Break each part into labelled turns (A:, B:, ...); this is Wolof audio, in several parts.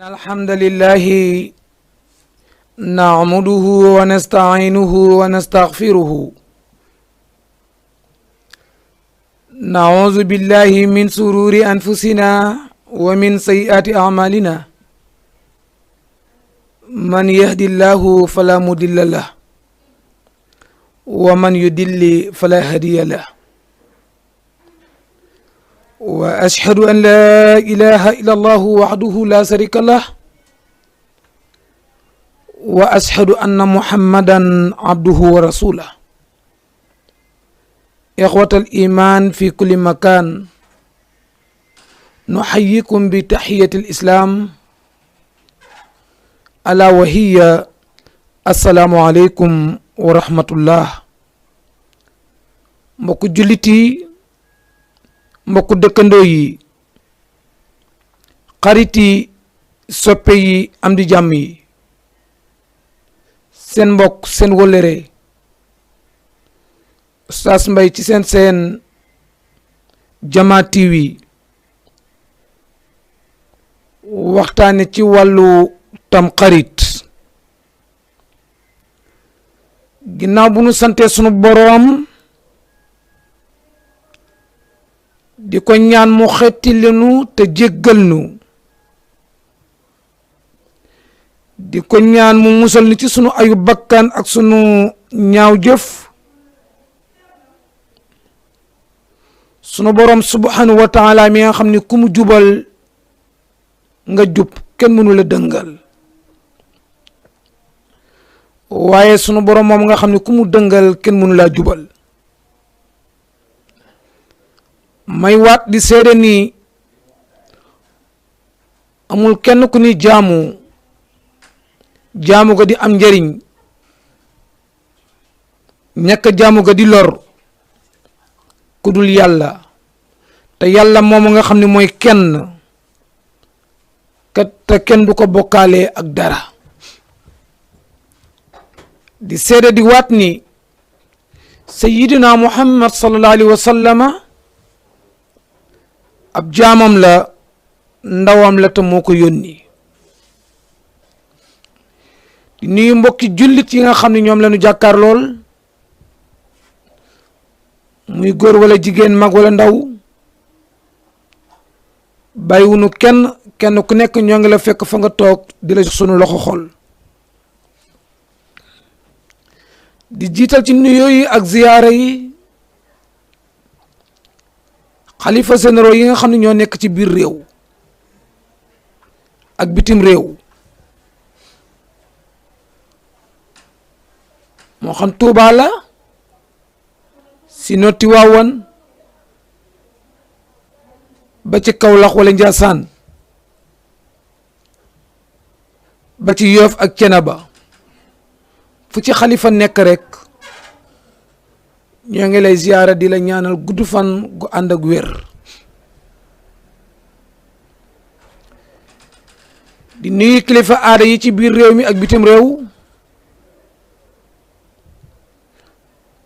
A: الحمد لله نعمده ونستعينه ونستغفره نعوذ بالله من شرور أنفسنا ومن سيئات أعمالنا من يهد الله فلا مضل له ومن يضل فلا هادي له وأشهد أن لا إله إلا الله وحده لا شريك له وأشهد أن محمدا عبده ورسوله إخوة الإيمان في كل مكان نحييكم بتحية الإسلام ألا وهي السلام عليكم ورحمة الله mbokku jullit yi mbokku dëkkandoo yi xarit yi soppe yi am di jàmm yi seen mbokk seen wëllëre Oustaz Mbaye ci seen Jama TV waxtaane ci wàllu tam xarit ginnaaw bu nu sante sunu boroom di ko ñaan mu xetti lenu te jéggal nu di ko ñaan mu musal ni ci sunu ayu bakkan ak sunu ñaaw jëf sunu boroom subhanahu wa taala mi nga xam ni ku mu jubal nga jub kenn mënu la dëngal waaye sunu boroom moom nga xam ni ku mu dëngal kenn mënu laa jubal may waat di seede ni amul kenn ku ni jaamu ga di am njariñ ñàkk jaamu ga di lor ku dul yàlla te yàlla moom nga xam ne mooy kenn kat te kenn du ko bokkaale ak dara di seede di waat ni sayyidina muhammad sallallahu alayhi wa sallama ab jaamam la ndawam la te moo ko yónni di nuyu mbokki jullit yi nga xam ne ñoom la ñu jàkkaar lool muy góor wala jigéen mag wala ndaw bàyyiwunu kenn ku nekk ñoo ngi la fekk fa nga toog di la jox sunu loxo xol di jiital ci nuyoo yi ak ziyaara yi xalifa généraux yi nga xam ne ñoo nekk ci biir réew ak bitim réew moo xam Tuuba la si noti waawan ba ci Kawlax wala Njaasaan ba ci Yoof ak Cenaba fu ci xalifa nekk rek ñoo ngi lay ziyaara di la ñaanal gudd fan gu ànd ak wér di nuyu kilifa aada yi ci biir réew mi ak bitim réew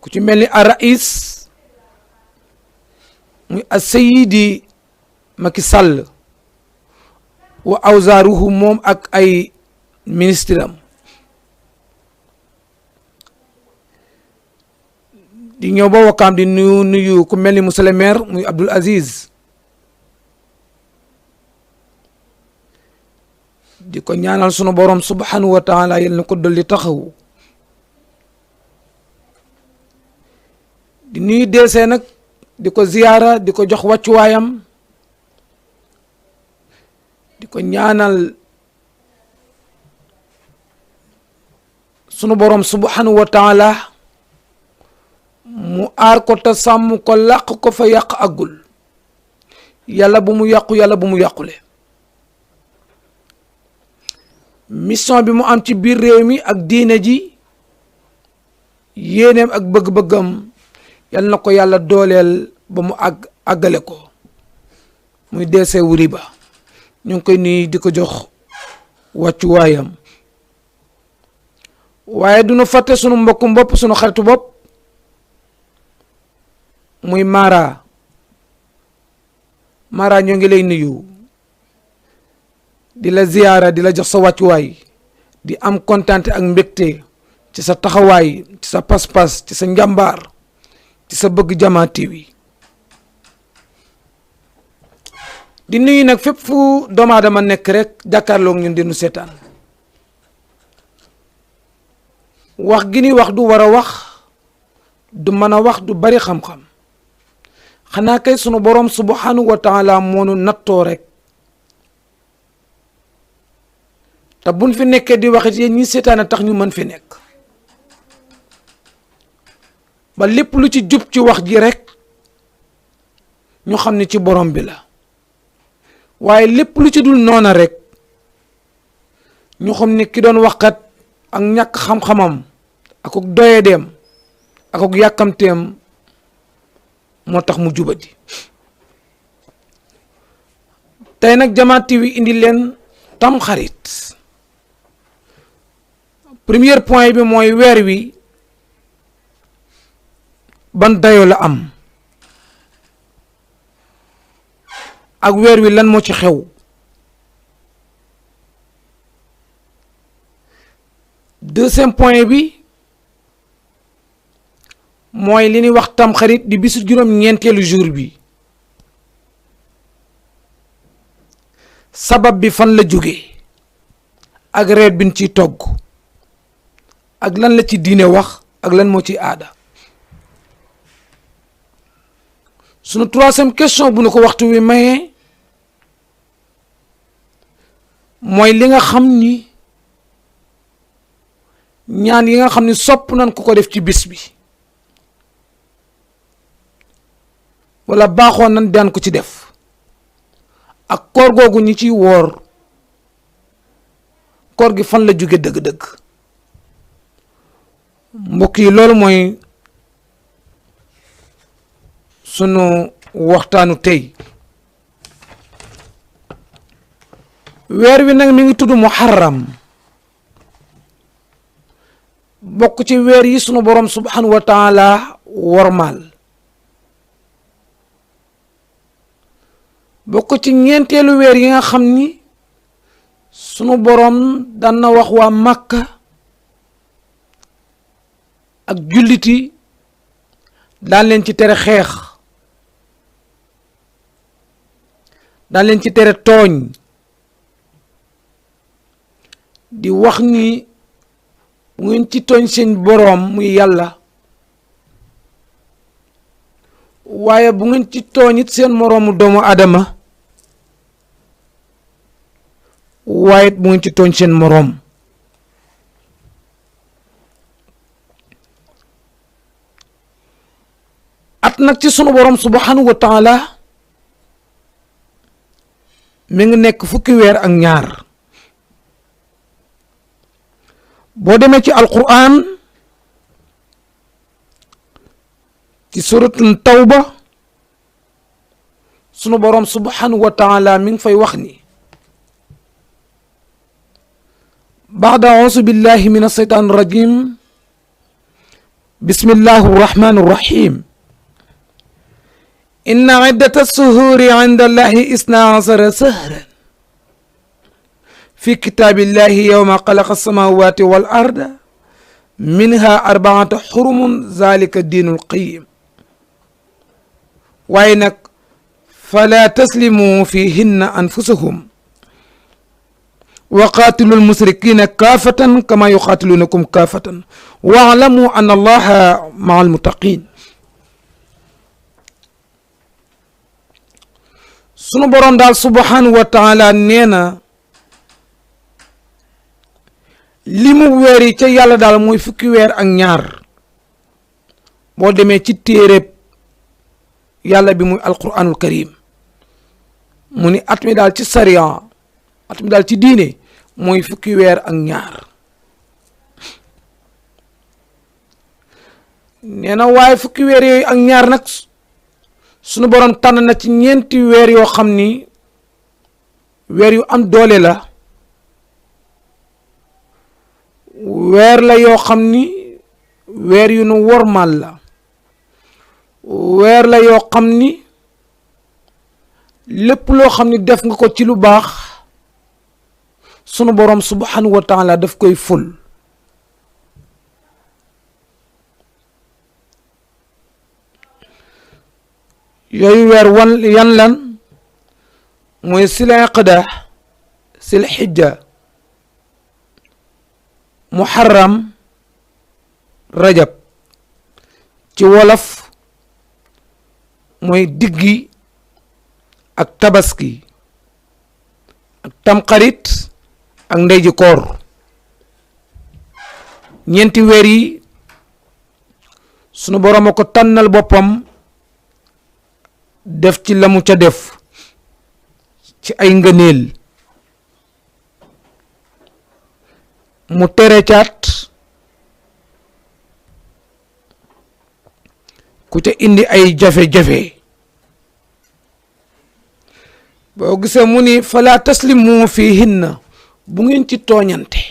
A: ku ci mel ni a rais muy a sayidi Macky Sall wa awzaaruhu moom ak ay ministre am di ñëw ba Wakaam di nuyu ku mel ni monsieur le maire muy Abdoul Aziz di ko ñaanal sunu borom subhanahu wa taala yal na ko dolli taxawu di nuyu deesee nag di ko ziyaara di ko jox wàccuwaayam di ko ñaanal sunu borom subhanahu wa taala mu aar ko te sàmm ko làq ko fa yàq àggul yàlla bu mu yàqu yàlla bu mu yàqule mission bi mu am ci biir réew mi ak diine ji yéeneem ak bëgg-bëggam yal na ko yàlla dooleel ba mu àggale ko muy deesee wuri ba ñu ngi koy nuyu di ko jox wàccuwaayam waaye du nu fàtte sunu mbokkum bopp sunu xaritu bopp muy Mara ñoo ngi lay nuyu di la ziyaara di la jox sa wàccuwaay di am kontaan ak mbégte ci sa taxawaay ci sa pas-pas ci sa njàmbaar ci sa bëgg Jamaa TV di nuyu nag fépp fu doomu aadama nekk rek jàkkaarloog ñun di nu seetaan wax gi ni wax du war a wax du mën a wax du bari xam-xam xanaa kay sunu borom subhanahu wa taala moo nu nattoo rek te buñ fi nekkee di waxit yéen ñi seetaan a tax ñu mën fi nekk ba lépp lu ci jub ci wax ji rek ñu xam ne ci borom bi la waaye lépp lu ci dul noona rek ñu xam ne ki doon waxkat ak ñàkk xam-xamam ak doyedeem ak yàkkamteem moo tax mu jubadi tey nag Jamaa TV indi leen Tamxarit premier point bi mooy weer wi ban dayo la am ak weer wi lan moo ci xew deuxième point bi mooy li ñuy wax Tamxarit di bisu juróom-ñeenteelu jour bi sabab bi fan la jóge ak reet bin ciy togg ak lan la ci diine wax ak lan moo ci aada sunu troisième question bu nu ko waxtu wi mayee mooy li nga xam ni ñaan yi nga xam ni sopp nañ ko def ci bis bi wala baaxoon nañ daan ko ci def ak koor googu ñi ciy woor koor gi fan la jóge dëgg-dëgg mbokk yi loolu mooy sunu waxtaanu tey weer wi nag mi ngi tudd Muharram bokk ci weer yi sunu borom subhanahu wa taala wormaal bokk ci ñeenteelu weer yi nga xam ni sunu borom daan na wax waa Makka ak julliti daan leen ci tere xeex daan leen ci tere tooñ di wax ni bu ngeen ci tooñ seen boroom muy yàlla waaye bu ngeen ci tooñ it seen moroomu doomu adama waaye bu ngeen ci tooñ seen moroom at nag ci sunu boroom subhanahu wa taala mi ngi nekk fukki weer ak ñaar boo demee ci alquran ci suratul tawba sunu boroom subhanahu wa taala mi ngi fay wax ni baada auzu billahi min asheytaan irrajim bismillahi irrahmani irrahim inna iddata suhuri inda allahi isna asara sahran fi kitaabillahi yawma xalaqa samawati wal arda minha arbaata xurumun zalika diinul qayim waaye nag fala taslimu fihinna anfusakum wa qaatilu almusrikina kaafatan kama yuqaatilunakum kaafatan waalamu anna allaha maa almuttaqin sunu boroom daal subhanahu wa taala nee na li mu weer yi ca yàlla daal mooy fukki weer ak ñaar boo demee ci téereb yàlla bi muy alquranul karim mu ni at mi daal ci sariya at mi daal ci diine mooy fukki weer ak ñaar nee na waaye fukki weer yooyu ak ñaar nag sunu borom tànn na ci ñeenti weer yoo xam ni weer yu am doole la weer la yoo xam ni weer yu nu wormal la weer la yoo xam ni lépp loo xam ni def nga ko ci lu baax sunu borom subhanahu wa taala daf koy ful. yooyu weer yan lan mooy sil iqda, sil xijja, muharram, rajab. ci wolof mooy diggi ak tabaski ak tamxarit ak ndey ji koor. ñeenti weer yi sunu borom a ko tànnal boppam def ci la mu ca def ci ay ngëneel. mu tere caat ku ca indi ay jafe-jafe. boo gisee mu ni fala taslimu fihinna, bu ngeen ci tooñante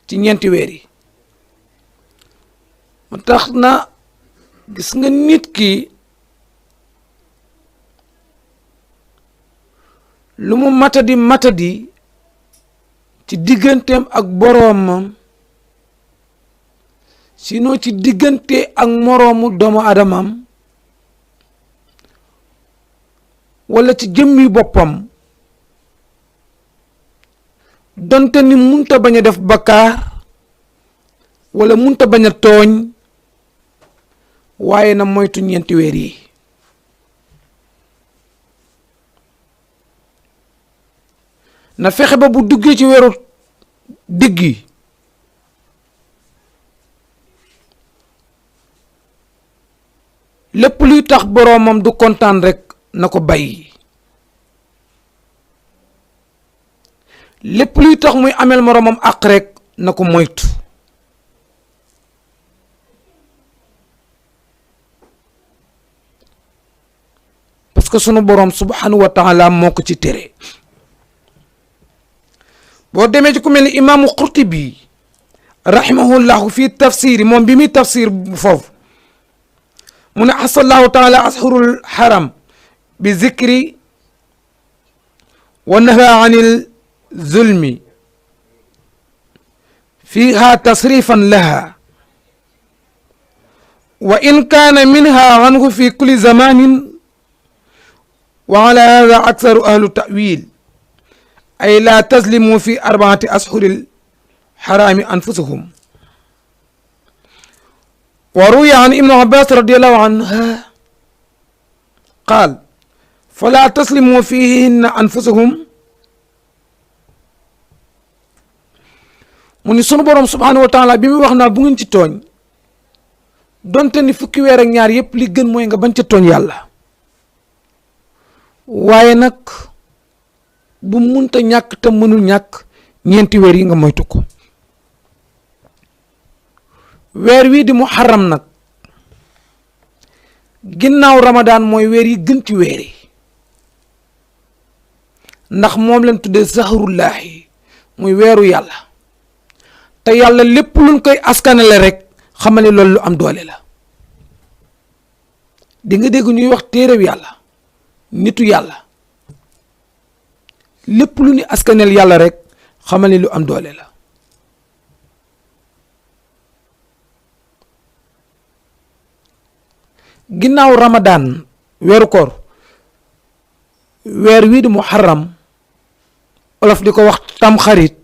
A: ci ñeenti weer yi. mu tax na gis nga nit ki lu mu matadi ci digganteem ak boroomam, sinon ci diggante ak moroomu doomu adamam, walla ci jëmmi boppam, donte ni munta bañ a def bakkaar walla munta bañ a tooñ, waaye na moytu ñeenti weer yi. na fexe ba bu duggee ci weeru diggi lépp luy tax boroomam du kontaan rekk na ko bàyyi. lépp luy tax muy ameel moroomam àq rekk na ko moytu. parce que sunu boroom subhanahu wa taala moo ko ci tere. boo demee ci ku mel ni imaamu Qurtubi rahimahullahu fi tafsir moom bi muy tafsir foofu mu ne asallahu taala ashurul haram bi zikri wa naha anil zulmi fiha tasrifan laha wa in kaana minha anhu fi kulli zamanin wa ala hada aksaru ahlu ta'wil ay la taslimu fi arbaati ashuril harami anfusahum. wa ruwiya an ibnu abbas radiyallahu anha qaal fala taslimu fihinna anfusahum. mu ni sunu borom subhanahu wa taala bi muy wax naa bu ngeen ci tooñ, donte ni fukki weer ak ñaar yépp li gën mooy nga bañ ca tooñ yàlla, waaye nag bu munta ñàkk te mënul ñàkk ñeenti weer yi nga moytu ko. weer wii di muharram nag ginnaaw ramadaan mooy weer yi gën ci weer yi, ndax moom lañ tuddee zahrullahi, muy weeru yàlla. te yàlla lépp luñ koy askanale rek xamal ne loolu lu am doole la. di nga dégg ñuy wax téerew yàlla, nitu yàlla, lépp lu ni askanel yàlla rek xamal ni lu am doole la. ginnaaw ramadaan weeru koor, weer wii di muharram olof di ko wax tamxarit,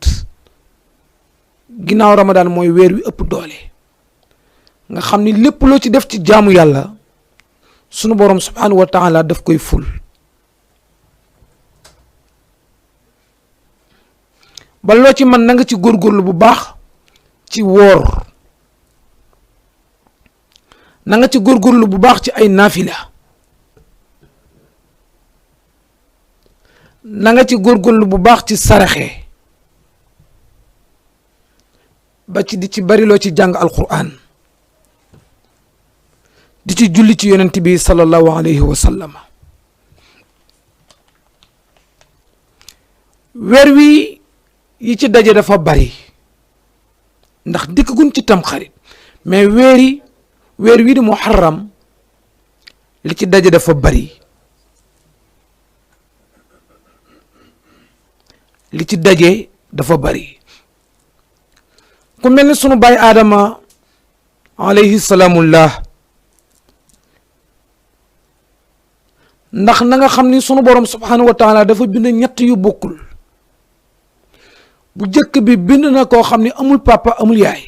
A: ginnaaw ramadaan mooy weer wi ëpp doole, nga xam ni lépp loo ci def ci jaamu yàlla sunu borom subhanahu wa taala daf koy ful. ba loo ci man na nga ci góorgóorlu bu baax ci woor, na nga ci góorgóorlu bu baax ci ay naafila, na nga ci góorgóorlu bu baax ci saraxe, ba ci di ci bari loo ci jàng alquran, di ci julli ci yonent bi sallallahu alayhi wa sallam. weer wi yi ci daje dafa bari ndax dikk gun ci tamxarit, mais weer wi di muharram li ci daje dafa bari. li ci daje dafa bari ku mel ni sunu baay Aadama alayhi salaamullah ndax na nga xam ni sunu borom subhanahu wa taala dafa bind ñett yu bokkul bu jëkk bi bind na koo xam ni amul papa amul yaay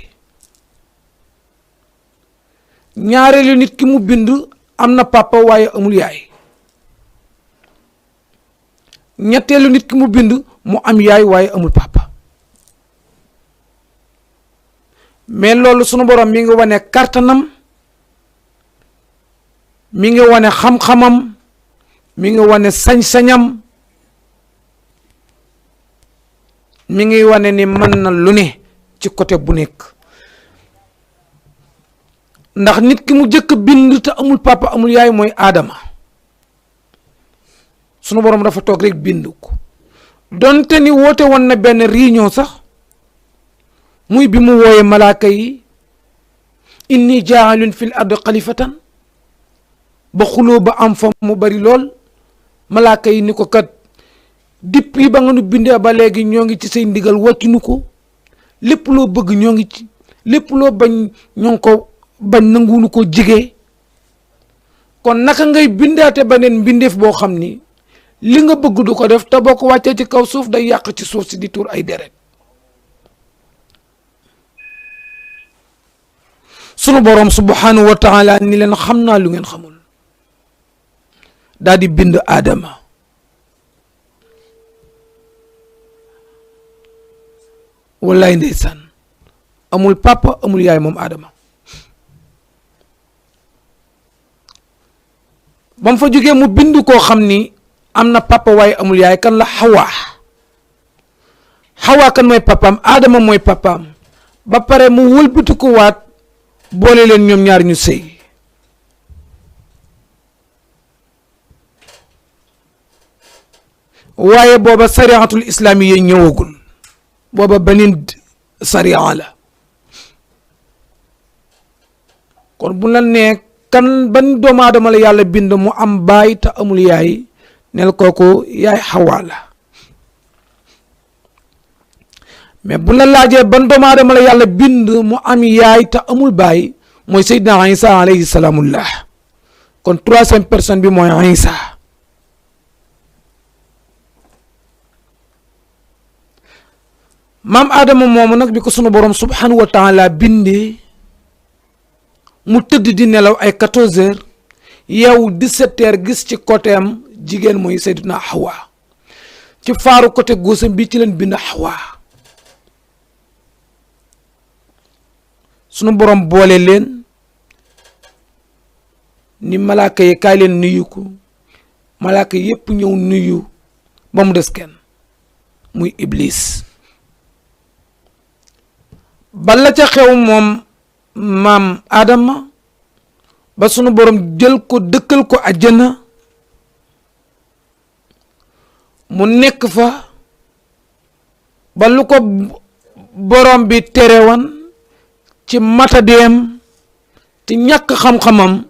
A: ñaareelu nit ki mu bind am na papa waaye amul yaay ñetteelu nit ki mu bind mu am yaay waaye amul papa mais loolu sunu borom mi ngi wane kartanam mi ngi wane xam-xamam mi ngi wane sañ-sañam mi ngi wane ni mën na lu ne ci côté bu nekk ndax nit ki mu jëkk bind te amul papa amul yaay mooy Aadama sunu borom dafa toog rek bind ko donte ni woote woon na benn réunion sax muy bi mu wooyee malaaka yi inni jaalun fil ardi xalifatan ba xuloo ba am fa mu bari lool malaaka yi ni ko kat depuis ba nga nu bindee ba léegi ñoo ngi ci say ndigal wàccu nu ko lépp loo bëgg ñoo ngi ci lépp loo bañ ñoo ngi ko bañ nanguwunu ko jigee kon naka ngay bindaate beneen mbindeef boo xam ni li nga bëgg du ko def te boo ko wàccee ci kaw suuf day yàq ci suuf si di tuur ay deret sunu borom subhanahu wa taala ni leen xam naa lu ngeen xamul daal di bind Aadama wallaay ndeysaan amul papa amul yaay moom Aadama ba mu fa jógee mu bind koo xam ni am na papa waaye amul yaay kan la Xawaa kan mooy papaam Aadama mooy papaam ba pare mu wëlbati ko waat boole leen ñoom ñaar ñu sëy waaye booba sariatul islaami yi ñëwagul booba beneen sariya la kon bu la nee kan ban doomu aadama la yàlla bind mu am baay te amul yaay nel kooku yaay Xawaa la mais bu la laajee ban doomu aadama la yàlla bind mu am yaay te amul baay mooy Seydina Isa alayhi salaamullah kon troisième personne bi mooy Isa maam Adama moomu nag bi ko sunu borom subhanahu wa taala bindee mu tëdd di nelaw ay 14 heures yow 17 heures gis ci côté am jigéen mooy Seydina Hawa ci faaru côté góosam bi ci leen bind Hawa sunu borom boole leen ni malaaka yi kaay leen nuyu ko malaaka yépp ñëw nuyu ba mu des kenn muy Iblis bala ca xew moom maam Adama ba sunu borom jël ko dëkkal ko àjjana mu nekk fa ba lu ko borom bi terewan ci matadeem ci ñàkk xam-xamam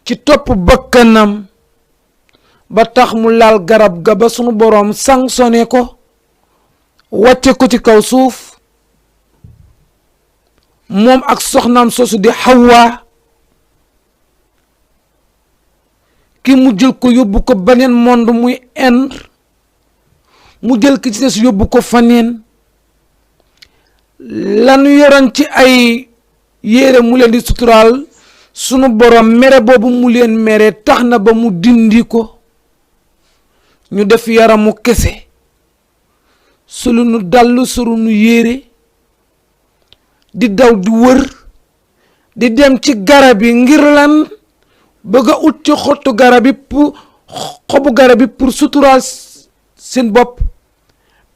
A: ci topp bakkanam ba tax mu laal garab ga ba sunu borom sanctionné ko wàcce ko ci kaw suuf moom ak soxnaam soosu di Hawa ki mu jël ko yóbbu ko beneen monde muy Inde mu jël ki ci des yóbbu ko faneen lanu yoroon ci ay yére mu leen di suturaal sunu borom mere boobu mu leen mere tax na ba mu dindi ko ñu def yaramu kese sulu nu dallu suru nu yére di daw di wër di dem ci garab yi ngir lan bëgg a ut ci xottu garab yi pour xobu garab yi pour suturaal seen bopp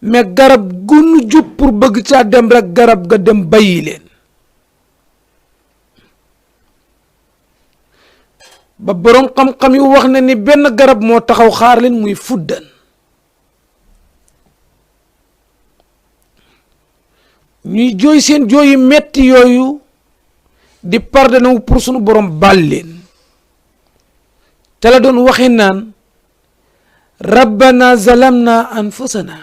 A: mais garab gu nu jub pour bëgg caa dem rek garab ga dem bàyyi leen ba borom xam-xam yi wax na ni benn garab moo taxaw xaar leen muy fuddan ñuy jooy seen jooyi metti yooyu di pardonné wu pour sunu borom baal leen te la doon waxee naan rabbana zalamna anfusana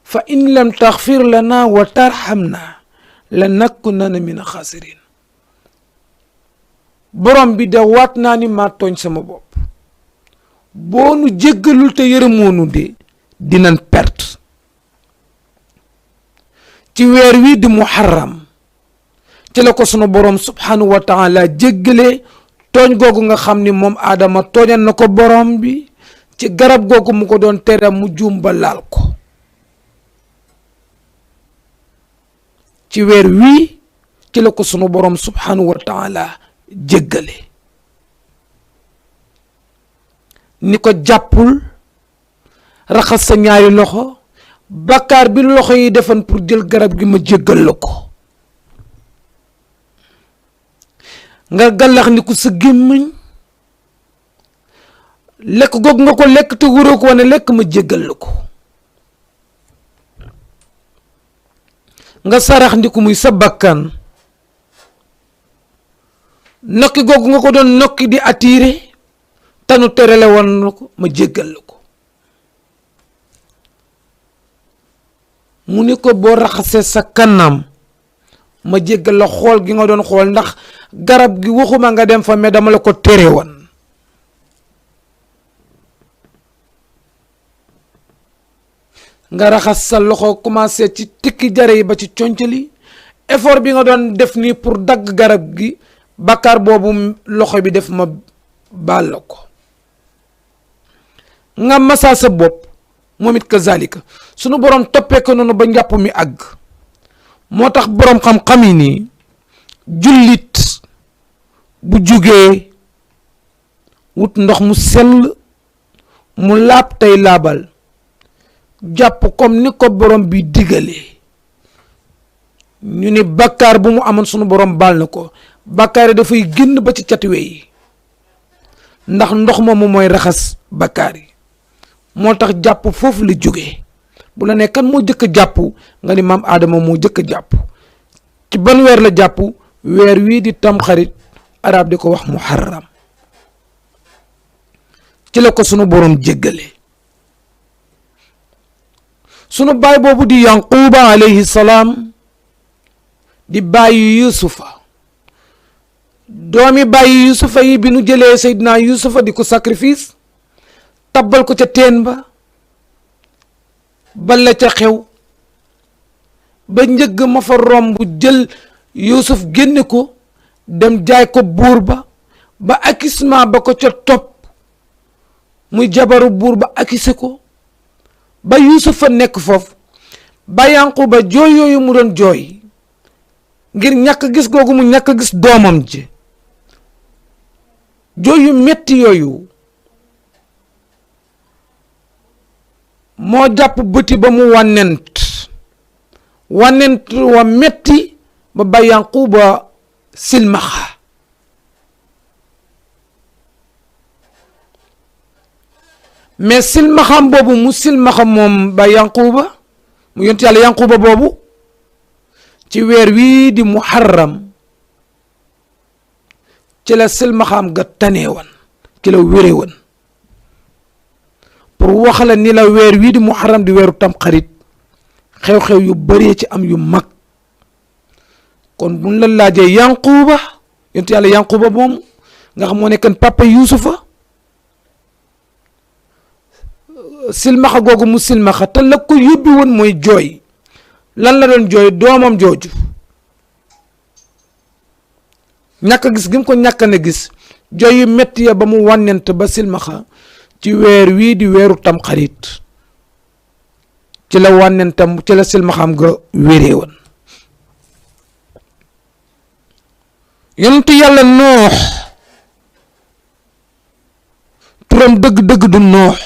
A: fa in lam taghfir lana wa tarhamna lanakunanna mina khasirin. borom bi de waat naa ni maa tooñ sama bopp, boo nu jéggalul te yërëmoonu de dinañ perte. ci weer wi di muharram ci la ko sunu borom subhanahu wa taala jéggale tooñ googu nga xam ni moom aadama tooñal na ko borom bi ci garab googu mu ko doon tere mu juum ba laal ko. ci weer wi ci la ko sunu borom subhanahu wa taala jéggale ni ko jàppul raxas sa ñaari loxo, bakkaar bi loxo yi defan pour jël garab gi ma jéggal la ko. nga gàllax ni ku sa gémmiñ lekk goog nga ko lekk te wuroo ko wane lekk ma jéggal la ko. nga sarax ndi ku muy sa bakkan, nokki googu nga ko doon nokki di attiré tanu terale woon na ko ma jéggal la ko. mu ni ko boo raxasee sa kanam ma jéggal la xool gi nga doon xool, ndax garab gi waxuma nga dem fa mais dama la ko tere woon. nga raxas sa loxo commencé ci tikki jare yi ba ci concali, effort bi nga doon def nii pour dagg garab gi, bakkaar boobu loxo bi def ma baal la ko. nga masa sa bopp moom it kazalika sunu borom toppee ko noonu ba njàpp mi àgg. moo tax borom xam-xam yi nii jullit bu jugee wut ndox mu sell mu laab tey laabal, jàpp comme ni ko borom bi digalee, ñu ni bakkaar bu mu amoon sunu borom baal na ko. bakkaar yi dafay génn ba ci catiwe yi, ndax ndox moomu mooy raxas bakkaar yi. moo tax jàpp foofu la jógee. bu la ne kan moo jëkk a jàpp nga ni maam Adama moo jëkk a jàpp. ci ban weer la jàpp? weer wii di tamxarit, arab di ko wax muharram. ci la ko sunu borom jéggale. sunu baay boobu di yanquba alayhi salaam di bàyyi yusufa, doomi bàyyi yusufa yi bi nu jëlee Seydina yusufa di ko sacrifice tabbal ko ca teen ba, bala ca xew ba njëgg ma fa romb jël yusuf génne ko dem jaay ko buur ba, ba akisma ba ko ca topp muy jabaru buur ba akise ko ba yusufa nekk foofu. ba yanquba jooy yooyu mu doon jooy ngir ñàkk gis googu mu ñàkk gis doomam ji, jooy yu metti yooyu moo jàpp bëti ba mu wànnent wa metti ba yanquba silmaxa. mais silmaxam boobu mu silmaxa moom ba yanquba mu yonent yàlla yanquba boobu ci weer wii di muharram ci la silmaxam ga tanee woon, ci la wéree woon. pour wax la ni la weer wii di muharram di weeru tamxarit xew-xew yu bëree ci am yu mag. kon buñ la laajee yanquba yonent yàlla yanquba moom nga xam moo nekkoon papa yusufa, silmaxa googu mu silmaxa te la ko yóbbi woon mooy jooy. lan la doon jooy? doomam jooju ñàkk gis gi mu ko ñàkk na gis, jooy yu metti ya ba mu wànnent ba silmaxa. ci weer wii di weeru tamxarit ci la wànnentam ci la silmaxam ga wéree woon. yonentu yàlla noox turam dëgg-dëgg du noox.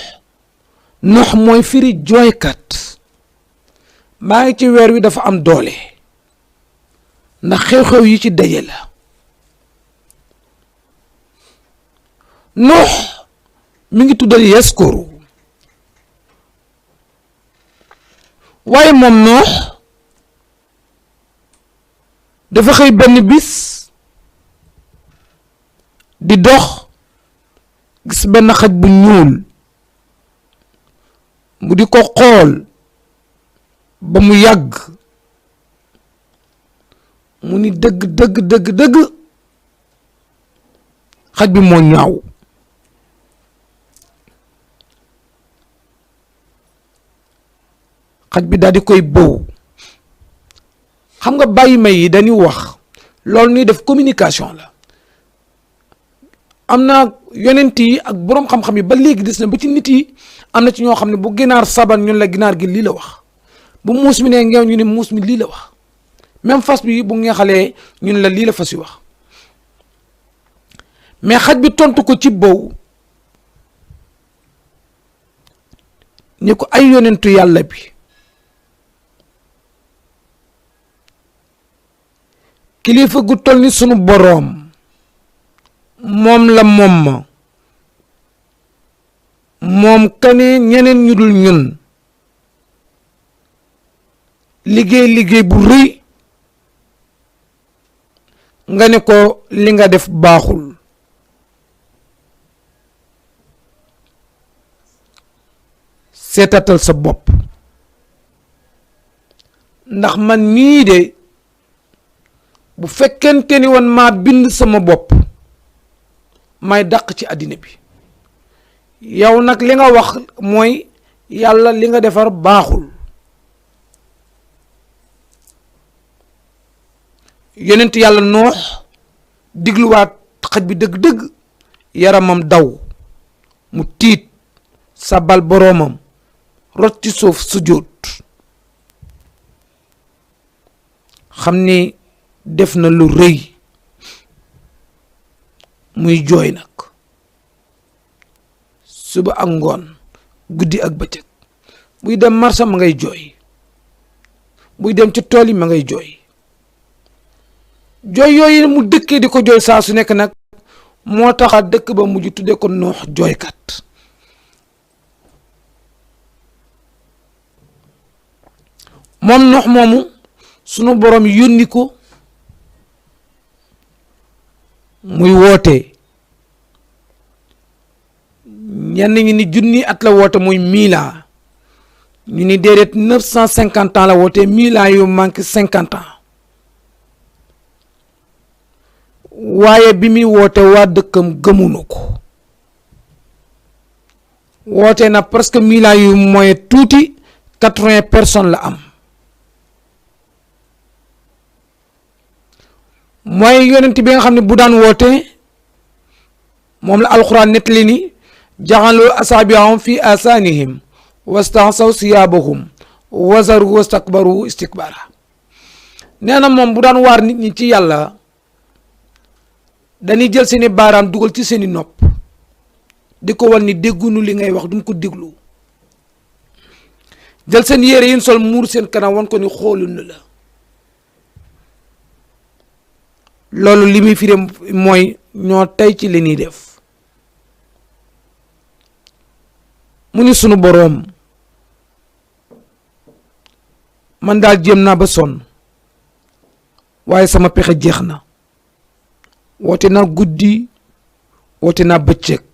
A: noox mooy firi jooykat. maa ngi ci weer wi dafa am doole ndax xew-xew yi ci daje la. noox mi ngi tuddal yaskuru, waaye moom noox dafa xëy benn bis di dox gis benn xaj bu ñuul mu di ko xool ba mu yàgg mu ni dëgg xaj bi moo ñaaw. xaj bi daal di koy bëw. xam nga bàyyi may yi dañuy wax loolu ñuy def communication la. am na yonent yi ak boroom xam-xam yi ba léegi des na ba ci nit yi am na ci ñoo xam ne bu ginaar saban ñun la ginaar gi lii la wax, bu muus mi ne ngeew ñu ne muus mi lii la wax, même fas bi bu ngeexalee ñun la lii la fas yi wax. mais xaj bi tontu ko ci bëw ni ko ay yonentu yàlla bi kilifa gu toll ni sunu boroom moom la moom kane ñeneen ñu dul ñun liggéey bu rëy nga ne ko li nga def baaxul. seetatal sa bopp ndax man mii de bu fekkente ni woon maa bind sama bopp may dàq ci àddina bi, yow nag li nga wax mooy yàlla li nga defar baaxul. yonent yàlla noox digluwaat xaj bi dëgg-dëgg yaramam daw mu tiit sabal boroomam rot ci suuf sujjóot xam ni def na lu rëy muy jooy nag suba ak ngoon guddi ak bëccëg buy dem marché ma ngay jooy, buy dem ci tool yi ma ngay jooy. jooy yooyu mu dëkkee di ko jooy saa su nekk nag moo taxa dëkk ba mujj tudde ko noox jooykat. moom noox moomu sunu borom yónni ko muy woote, ñenn ñi ni junni at la woote muy miila, ñu ni déedéet 950 ans la woote, miila yu manqué 50 ans. waaye bi muy woote waa dëkkam gëmunu ko, woote na presque miila yu mooy tuuti 80 personnes la am. mooy yonent bi nga xam ne bu daan woote moom la alxuraan nettali ni jaxalu asaabiahum fi asaanihim wastaxsaw siyaabahum wazaru wastakbaru istikbara. nee na moom bu daan waar nit ñi ci yàlla dañuy jël seeni baaraam dugal ci seeni nopp di ko wan ni déggunu li ngay wax duñ ko déglu, jël seen yére yi sol muur seen kanam wan ko ni xoolunu la. loolu li muy firi mooy ñoo tey ci li ñuy def. mu ni sunu boroom man daal jéem naa ba sonn waaye sama pexe jeex na, woote naa guddi woote naa bëccëg,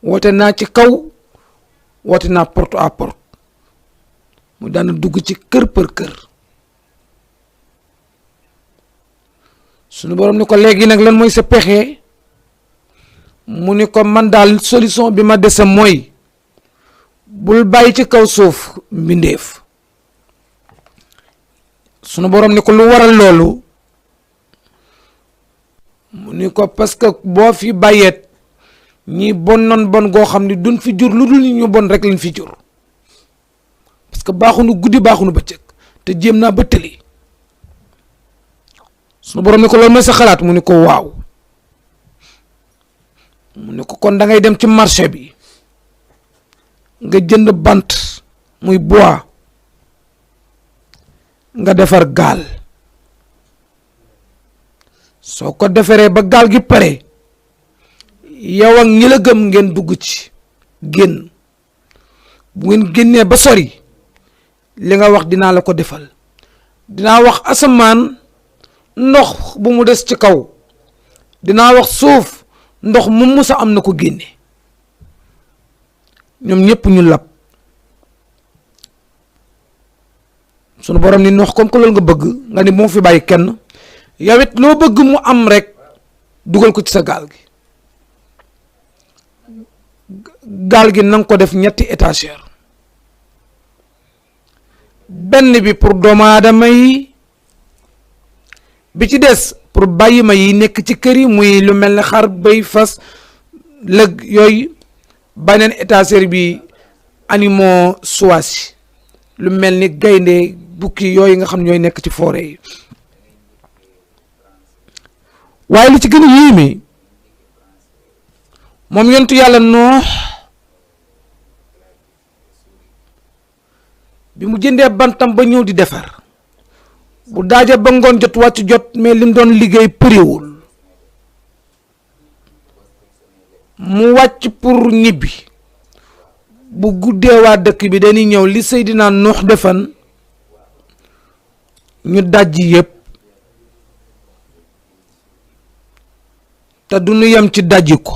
A: woote naa ci kaw woote naa porte à porte, mu daan dugg ci kër për kër. sunu borom ni ko léegi nag lan mooy sa pexe? mu ni ko man daal solution bi ma dese mooy bul bàyyi ci kaw suuf mbindeef. sunu borom ni ko lu waral loolu? mu ni ko parce que boo fi bàyyeet ñi bon non bon goo xam ne duñ fi jur lu dul ñu bon rek lañ fi jur, parce que baaxunu guddi baaxunu bëccëg te jéem naa ba tëli. sunu borom ni ko loolu mooy sa xalaat? mu ni ko waaw. mu ni ko kon da ngay dem ci marché bi nga jënd bant muy bois nga defar gaal, soo ko defaree ba gaal gi pare yow ak ñi la gëm ngeen dugg ci génn. bu ngeen génnee ba sori li nga wax dinaa la ko defal, dinaa wax asamaan ndox bu mu des ci kaw, dinaa wax suuf ndox mu musa am na ko génne. ñoom ñëpp ñu lab sunu borom ni Nuux comme que loolu nga bëgg nga ni moo fi bàyyi kenn yow it loo bëgg mu am rek dugal ko ci sa gaal gi na nga ko def 3 étagère benn bi pour doomu aadama yi bi ci des pour bàyyi ma yi nekk ci kër yi muy lu mel ne xar bëy fas lëg yooyu beneen étagère bi animaux sauvages lu mel ni gaynde bukki yooyu nga xam ñooy nekk ci forêt yi waaye li ci gën a yéeme moom yontu yàlla Nuux bi mu jëndee bantam ba ñëw di defar bu daaja ba ngoon jot wàcc jot mais lim doon liggéey përiwul mu wàcc pour ñibbi bu guddee waa dëkk bi dañuy ñëw li Seydina Nuux defan ñu dajji yépp te du ñu yem ci dajji ko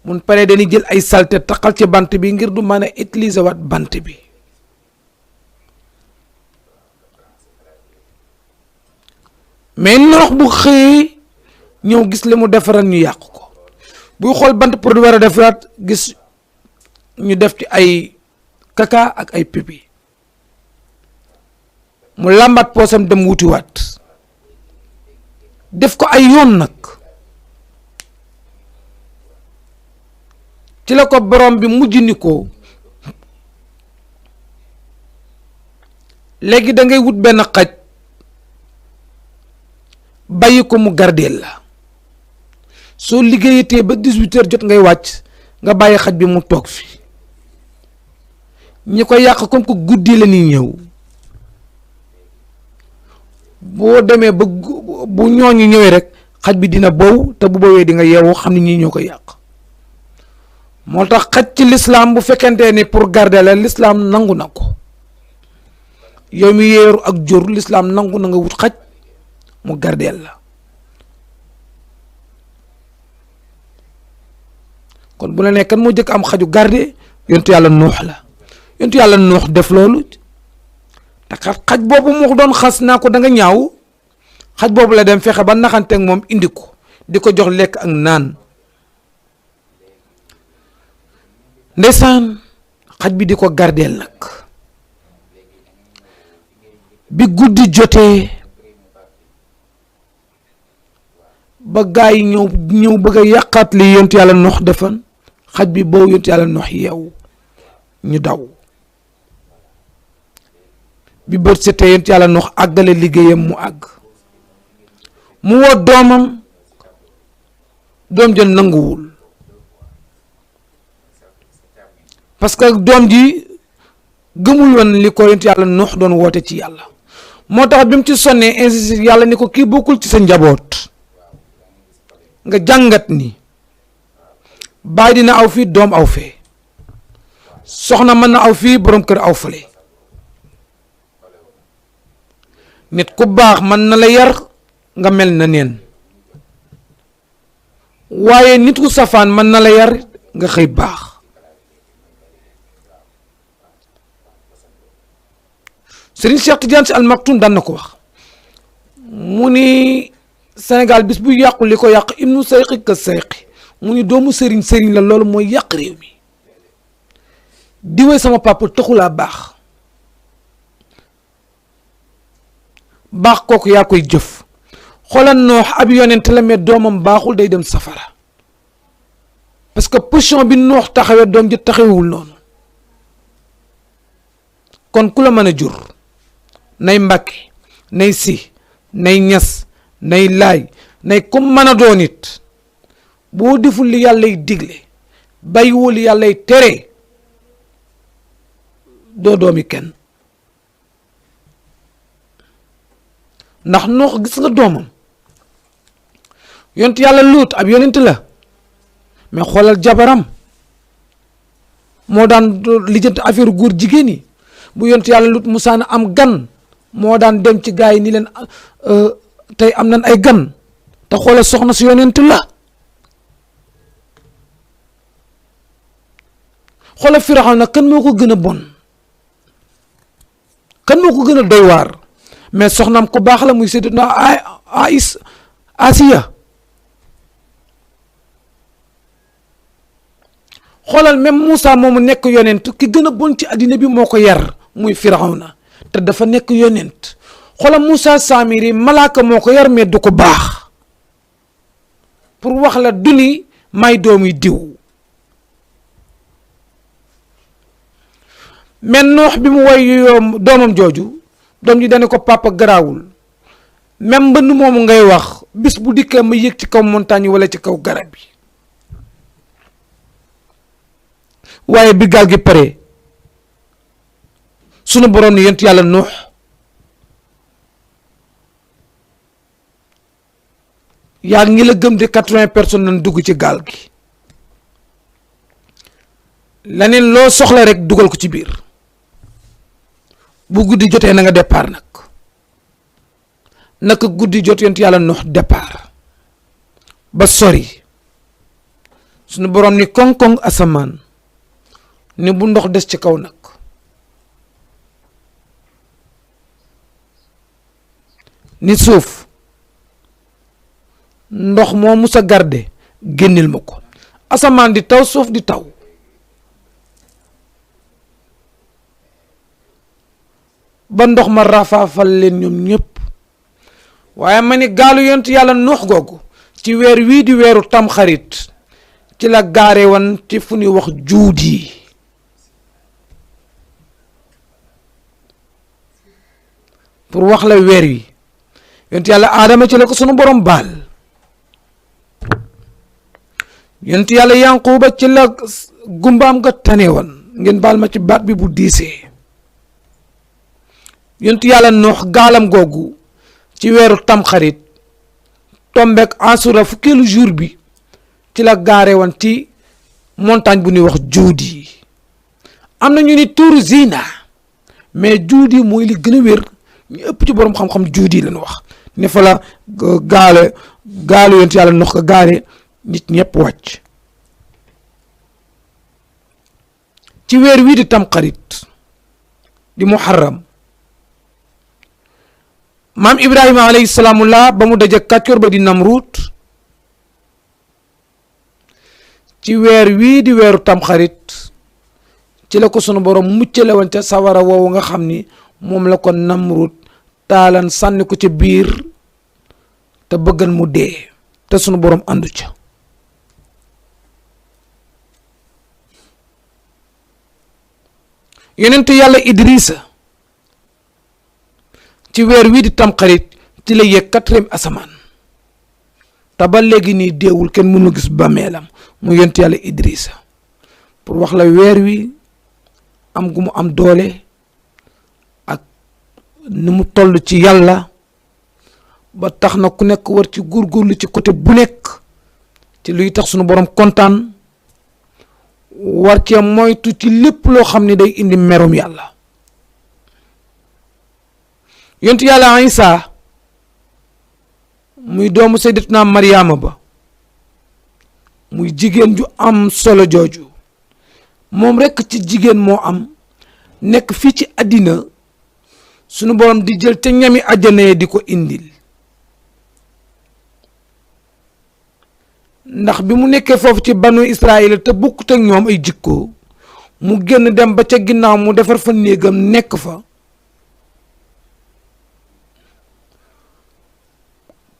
A: mun pare dañuy jël ay salte taxal ci bant bi ngir du mën a utiliser waat bant bi mais Nuux bu xëyee ñëw gis li mu defaral ñu yàq ko buy xool bant pour du war a defaraat gis ñu def ci ay kaka ak ay pipi mu làmbat poosam dem wutiwaat def ko ay yoon nag ci la ko borom bi mujj ni ko léegi da ngay wut benn xaj bàyyi ko mu gardeel la soo liggéeyatee ba 18 heures jot ngay wàcc nga bàyyi xaj bi mu toog fi ñi ko yàq comme que guddi la ñuy ñëw boo demee ba bu ñooñu ñëwee rek xaj bi dina bow te bu bowee di nga yeewu xam ne ñii ñoo ko yàq moo tax xaj ci l'islam bu fekkente ni pour garder la l'islam nangu na ko yow mi yeeru ak jur l'islam nangu na nga wut xaj mu gardeel la kon bu la nekk kan moo jëkk am xaju garde yontu yàlla Nuux la yontu yàlla Nuux def loolu te xaj boobu mu doon xas naa ko da nga ñaaw xaj boobu la dem fexe ba naxanteeg moom indi ko di ko jox lekk ak naan ndeysaan xaj bi di ko gardeel nag bi guddi jotee ba gaa yi ñëw bëgg a yàqaat li yontu yàlla Nuux defan xaj bi boobu yontu yàlla Nuux yeewu ñu daw bi bët setee yontu yàlla Nuux àggale liggéeyam mu àgg mu woo doomam doom ja nanguwul parce que doom ji gëmul woon li ko yontu yàlla Nuux doon woote ci yàlla moo tax bi mu ci sonnee insisté yàlla ni ko kii bokkul ci sa njaboot nga jàngat ni baay dina aw fii doom aw fee soxna mën na aw fii borom kër aw fële nit ku baax mën na la yar nga mel na neen waaye nit ku safaan mën na la yar nga xëy baax Serigne Cheikh Tidiane Sy Al Maktoum daan na ko wax mu ni Sénégal bis bu yàqu li ko yàq ibnu sayqi ka sayqi mu ni doomu sëriñ la loolu mooy yàq réew mi diwee sama papa taxulaa baax baax kooku yaa koy jëf xoolal Nuux ab yonent la mais doomam baaxul day dem safara parce que position bi Nuux taxawee doom ji taxawewul noonu kon ku la mën a jur nay Mbàkke nay Si nay Ñas nay Laay nay comme mën a doon it boo deful li yàllay digle bàyyiwoo li yàllay tere doo doomi kenn ndax Nuux gis nga doomam yonent yàlla Luut ab yonent la mais xoolal jabaram moo daan lijjanti affaire góor jigéen yi bu yonent yàlla Luut musaana am gan moo daan dem ci gaa yi ni leen tey am nañ ay gan te xoolal soxna si yonent la xoolal Firawna kan moo ko gën a bon, kan moo ko gën a doy waar, mais soxnaam ko baax la muy Sayyidatuna Asiya. xoolal même Moussa moomu nekk yonent ki gën a bon ci àddina bi moo ko yar muy Firawna te dafa nekk yonent. xoolal Moussa Samiri malaaka moo ko yar mais du ko baax, pour wax la duni may doomi diw. mais Noox bi mu woy doomam jooju, doom ji dane ko papa garaawul, même mbënn moomu ngay wax bis bu dikkee ma yéeg ci kaw montagne wala ci kaw garab yi. waaye bi gaal gi pare sunu borom ni yent yàlla Nuux yaa ngi la gëm de 80 personnes nañ dugg ci gaal gi, laneen loo soxla rek dugal ko ci biir, bu guddi jotee na nga départ nag. naka guddi jot yent yàlla Nuux départ ba sori, sunu borom ni koŋ-koŋ asamaan ni bu ndox des ci kaw nag. ni suuf ndox moo musa garde génnil ma ko. asamaan di taw, suuf di taw. ba ndox ma rafaafal leen ñoom ñëpp. waaye ma ni gaalu yonent yàlla Nuux googu ci weer wii di weeru tamxarit ci la gaare woon ci fu ñuy wax juudi. pour wax la weer wi yonent yàlla aadama ci la ko sunu borom baal, yonent yàlla yanquba ci la gumbaam nga tane woon, ngeen baal ma ci baat bi bu diisee. yonent yàlla Nuux gaalam googu ci weeru tamxarit tombeek asura fukkeelu jour bi ci la gaare woon ci montagne bu ñuy wax juudi. am na ñu ni tuuru Zina, mais juudi mooy li gën a wér, ñu ëpp ci borom xam-xam juudi lañu wax ne fa la gaalu yonent yàlla Nuux ko gaare, nit ñëpp wàcc ci weer wii di tamxarit di muharram. maam Ibrahima alayhi salaamullah ba mu daje kàccoor ba di Namruut ci weer wii di weeru tamxarit ci la ko sunu borom muccale woon ca sawara woowu nga xam ni moom la ko Namruut taalan sànni ko ca biir te bëggan mu dee te sunu borom àndu ca. yonent yàlla Idrissa ci weer wii di tamxarit ci la yéeg 4e asamaan te ba léegi nii deewul, kenn mënu gis bàmmeelam mu yonent yàlla Idrissa, pour wax la weer wi am gu mu am doole ak ni mu toll ci yàlla, ba tax na ku nekk war ci góorgóorlu ci côté bu nekk ci luy tax sunu borom kontaan, war cee moytu ci lépp loo xam ne day indi merum yàlla. yonent yàlla Isa muy doomu Sayyidatuna Mariama ba, muy jigéen ju am solo jooju, moom rekk ci jigéen moo am nekk fii ci àddina sunu borom di jël te ñami àjjana di ko indil. ndax bi mu nekkee foofu ci banu Israël te bokkut ak ñoom ay jikko, mu génn dem ba ca ginnaaw mu defar fa néegam nekk fa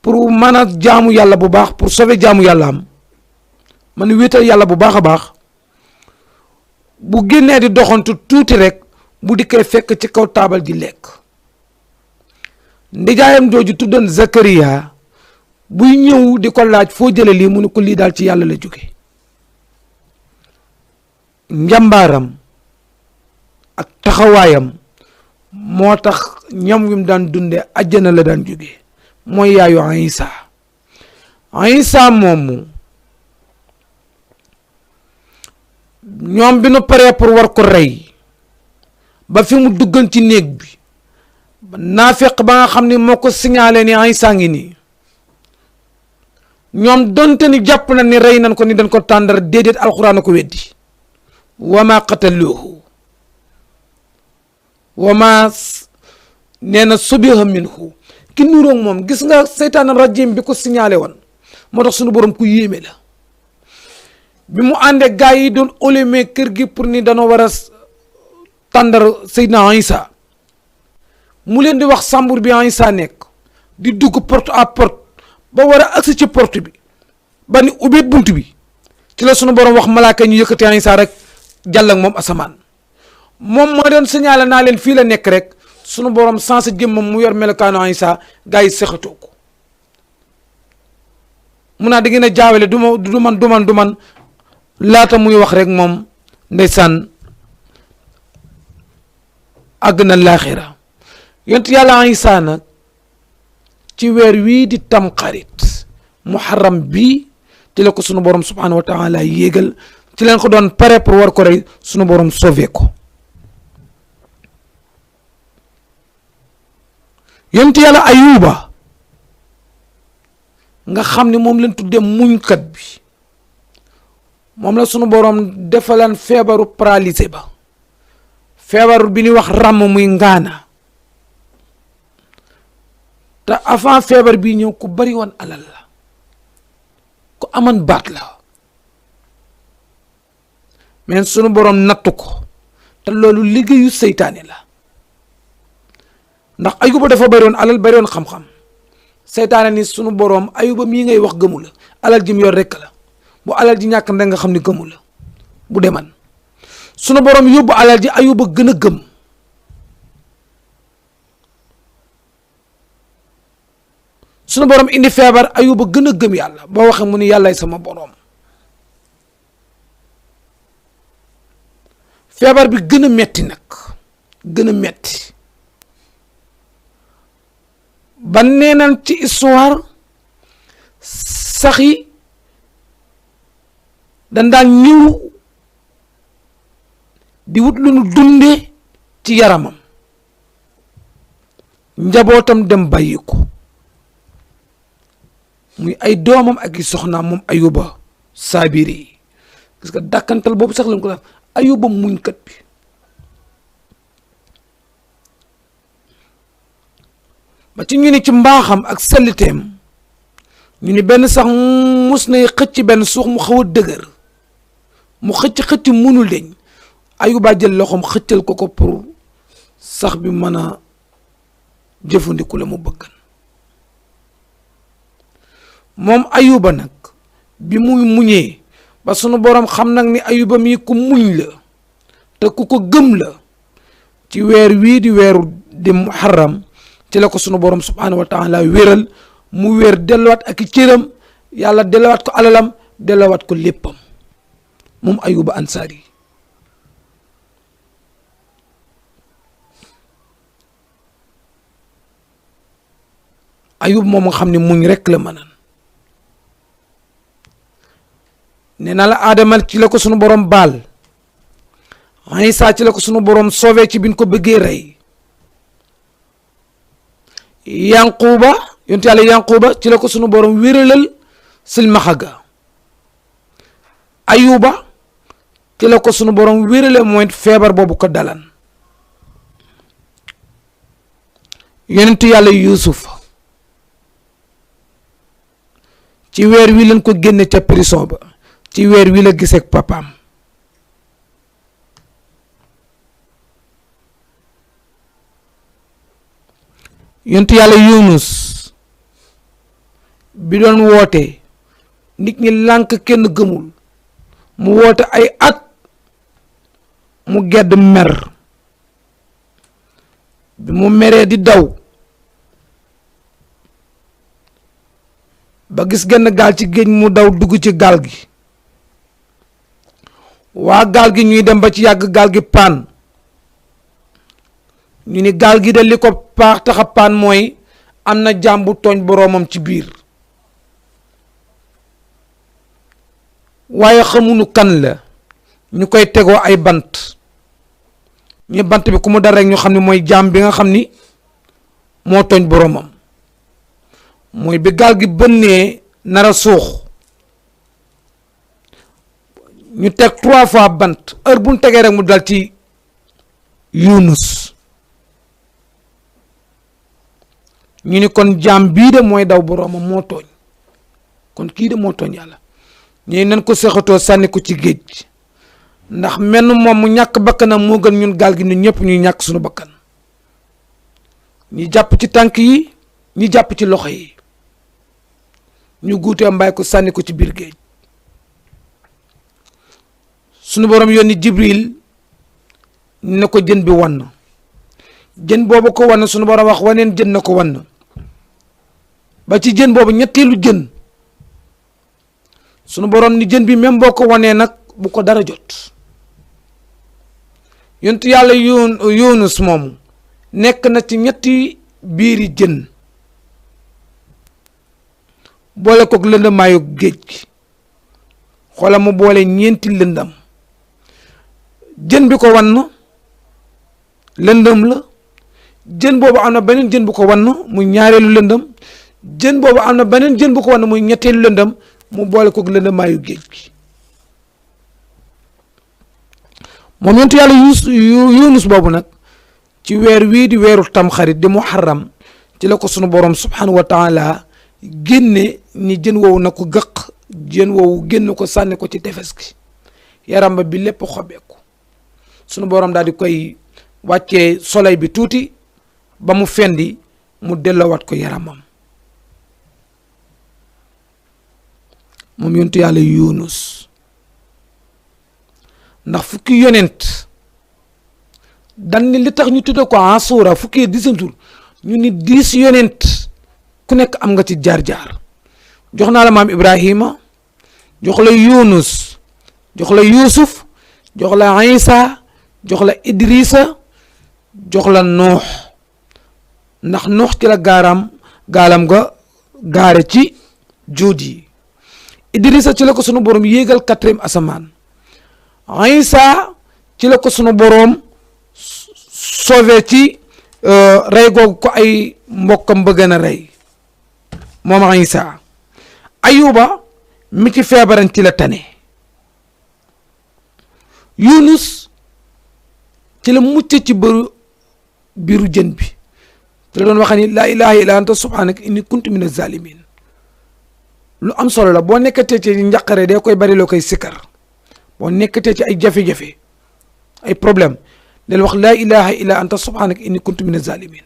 A: pour mën a jaamu yàlla bu baax, pour sauver jaamu yàlla am, man wéetal yàlla bu baax a baax. bu génnee di doxantu tuuti rek bu dikkee fekk ci kaw taabal di lekk. ndijaayam jooju tuddoon Zakariya buy ñëw di ko laaj foo jële lii mu ne ko lii daal ci yàlla la jóge. njàmbaaram ak taxawaayam moo tax ñam wi mu daan dunde àjjana la daan jóge, mooy yaayu Isa moomu ñoom bi nu paree pour war ko rey ba fi mu duggan ci néeg bi naafeq ba nga xam ne moo ko signalé ni Isa ngi nii, ñoom donte ni jàpp na ni rey nañ ko ni dañ ko tàndar, déedéet alxuraan a ko weddi. wa ma qataluhu wa ma nee na subiha minhu ki nuroog moom gis nga seytaan rajim bi ko signalé woon moo tax sunu borom ku yéeme la bi mu àndee gaa yi doon olémé kër gi pour ni dañoo war a tàndar Seydina Isa mu leen di wax sambur bi Isa nekk di dugg porte à porte ba war a agsi ci porte bi ba ni ubbeet bunt bi ci la sunu borom wax malaaka ñu yëkkati Isa rek jàll ak moom asamaan moom moo doon signalé naa leen fii la nekk rek sunu borom sans jëmmam mu yor melokaanu Isa gaa yi sexatoo ko mun naa da ngeen a jaawale du man laata muy wax rek moom ndeysaan àgg na laaxira yonent yàlla Isa nag ci weer wii di tamxarit muharram bii ci la ko sunu borom subhanahu wa taala yéegal ci leen ko doon pare pour war ko rey sunu borom sauvé ko yonent yàlla Ayuba nga xam ne moom lañ tudde muñkat bi moom la sunu borom defalaan feebaru paralysé ba feebaru bi ñuy wax ràmm muy ngaana te avant feebar bii ñëw ku bari woon alal la ku aman baat la mais sunu borom nattu ko te loolu liggéeyu seytaane la ndax Ayuba dafa bari woon alal bari woon xam-xam seytaane ni sunu borom Ayuba mii ngay wax gëmu la alal ji mu yor rekk la bu alal ji ñàkk nda nga xam ni gëmu la bu deman sunu borom yóbbu alal ji Ayuba gën a gëm sunu borom indi feebar Ayuba gën a gëm yàlla boo waxee mu ni yàllaay sama borom feebar bi gën a metti nag gën a metti ba neenan ci histoire sax yi dañ daan ñëw di wut lu nu dunde ci yaramam njabootam dem bàyyi ko muy ay doomam ak i soxnaam moom Ayuba saabiri yi parce que dàkkantal boobu sax lañ ko def Ayuba muñkat bi ba ci ñu ni ci mbaaxam ak selliteem ñu ni benn sax mus nay xëcc benn suux mu xaw a dëgër mu xëcc munul deñ Ayuba jël loxoom xëccal ko pour sax bi mën a jëfandiku la mu bëggan moom Ayuba nag bi muy muñee ba sunu borom xam nag ni Ayuba mii ku muñ la te ku ko gëm la ci weer wii di weeru di muharram ci la ko sunu borom subhanahu wa taala wéral mu wér delluwaat ak i cëram yàlla delluwaat ko alalam delluwaat ko léppam moom Ayuba Ansaari Ayub moom nga xam ne muñ rekk la mënan nee na la Aadama ci la ko sunu borom baal Isaa ci la ko sunu borom sauvé ci biñ ko bëggee rey Yanquba yonent yàlla Yanquba ci la ko sunu borom wéralal silmaxa ga Ayuba ci la ko sunu borom wérale mooy feebar boobu ko dalan yonent yàlla Yuusuf ci weer wi lañ ko génne ca prison ba ci weer wi la gisee ak papaam yonent yàlla Yunus bi doon woote nit ñi lànk kenn gëmul mu woote ay at mu gedd mer bi mu meree di daw ba gis genn gaal ci géej mu daw dugg ci gaal gi waa gaal gi ñuy dem ba ci yàgg gaal gi paan ñu ni gaal gi de li ko paax taxa paan mooy am na jaam bu tooñ boroomam ci biir waaye xamuñu kan la ñu koy tegoo ay bant ñu bant bi ku mu dal rek ñu xam ne mooy jaam bi nga xam ni moo tooñ boroomam mooy bi gaal gi bënnee nar a suux ñu teg 3 fois bant heure bu ñu tegee rek mu dal ci Yunus ñu ni kon jaam bii de mooy daw boroomam moo tooñ kon kii de moo tooñ yàlla ñuy nañ ko sexatoo sànni ko ci géej ndax menn moom mu ñàkk bakkanam moo gën ñun gaal gi ñun ñëpp ñuy ñàkk suñu bakkan ñi jàpp ci tànk yi ñi jàpp ci loxo yi ñu guutee mbaay ko sànni ko ci biir géej suñu borom yónni Jibril ne ko jën bi wann jën boobu ko wann suñu borom wax waneen jën na ko wann ba ci jën boobu ñetteelu jën suñu borom ni jën bi même boo ko wanee nag bu ko dara jot yontu yàlla Yunus moomu nekk na ci ñetti biiri jën boole kook lëndamaayu géej gi xoola mu boole ñeenti lëndam jën bi ko wann lëndëm la jën boobu am na beneen jën bu ko wann muy ñaareelu lëndëm jën boobu am na beneen jën bu ko wann muy ñetteelu lëndëm mu boole kook lëndamaayu géej gi moom yontu yàlla Yunus boobu nag ci weer wii di weeru tamxarit di muharram ci la ko sunu borom subhanahu wa taala génne ni jën woowu na ko gëq jën woowu génn ko sànni ko ci tefes gi yaram ba bi lépp xobeeku sunu borom daal di koy wàccee soleil bi tuuti ba mu fendi mu delloowaat ko yaramam moom yontu yàlla Yunus ndax fukki yonent dan ni li tax ñu tudde ko Asura fukki 10 jours ñu ni 10 yonent ku nekk am nga ci jaar-jaar jox naa la maam Ibrahima jox la Yunus jox la Yusuf jox la Isa jox la Idrissa jox la Nuux ndax Nuux ci la gaalam ga gaare ci juut yi Idrissa ci la ko sunu borom yéegal 4e asamaan Isa ci la ko sunu borom sauvé ci rey googu ko ay mbokkam bëgg na rey moom Isa Ayuba mi ci feebaran ci la tane Yunus ci la mucc ci biiru jën bi ci la doon wax ni laa ilaha illa anta subhanaka inni kuntu min az-zalimin lu am solo la boo nekkatee ci njàqare dee koy bari loo koy sikkar boo nekkatee ci ay jafe-jafe ay problème del wax laa ilaha illa anta subhanaka inni kuntu min az-zalimin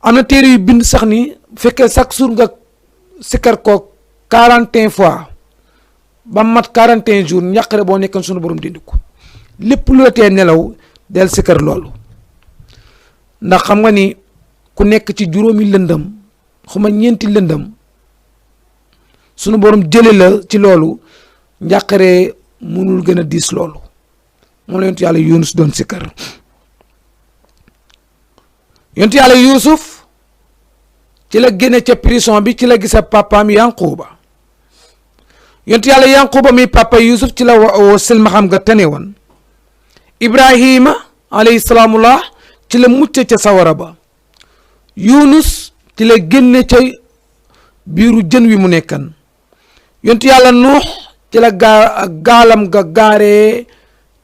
A: am na téere yu bind sax ni bu fekkee chaque jour nga sikkar ko 41 fois ba mat 41 jours njàqare boo nekkoon sunu borom dindi ko lépp lu la tee nelaw del sikkar loolu ndax xam nga ni ku nekk ci juróomi lëndëm xuma ñeenti lëndëm sunu borom jële la ci loolu njàqare mënul gën a diis loolu moom la yontu yàlla Yunus doon sikkar yontu yàlla Yuusuf ci la génne ca prison bi ci la gisa papaam Yanquba yontu yàlla Yanquba mi papa Yuusuf ci la silma xam nga tane woon Ibrahima alayhi salaamullah ci la mucc ca sawara ba Yunus ci la génne ca biiru jën wi mu nekkan yontu yàlla Nuux ci la gaalam ga gaaree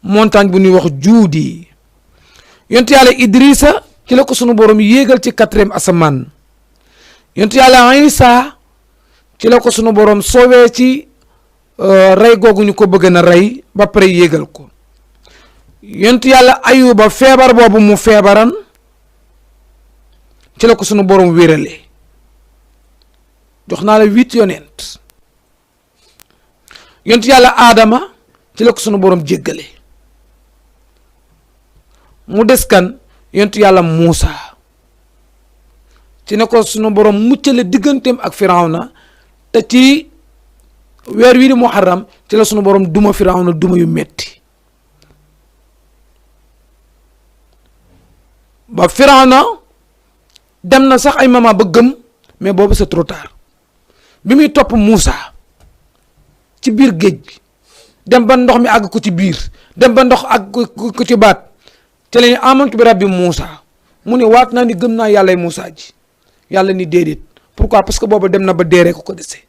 A: montagne bu ñuy wax juudi yontu yàlla Idrissa ci la ko sunu borom yéegal ci 4e asamaan yontu yàlla Isa ci la ko sunu borom soowee ci rey googu ñu ko bëgg na rey ba pare yéegal ko yontu yàlla Ayuba feebar boobu mu feebaran ci la ko sunu borom wéralee jox naa la 8 yonent yontu yàlla Adama ci la ko sunu borom jéggale mu des kan yontu yàlla Muusa ci ne ko sunu borom muccale digganteem ak Firawna te ci weer wii di Muharram ci la sunu borom duma Firawna duma yu metti ba Firawna dem na sax ay mama ba gëm mais boobu c'est trop tard bi muy topp Muusa ci biir géej gi dem ba ndox mi àgg ko ci biir dem ba ndox àgg ko ci baat te la ni amantu bi rabbi Muusa mu ne waat naa ni gëm naa yàllay Muusa ji yàlla ni déedéet pourquoi parce que boobu dem na ba dee rek ko dese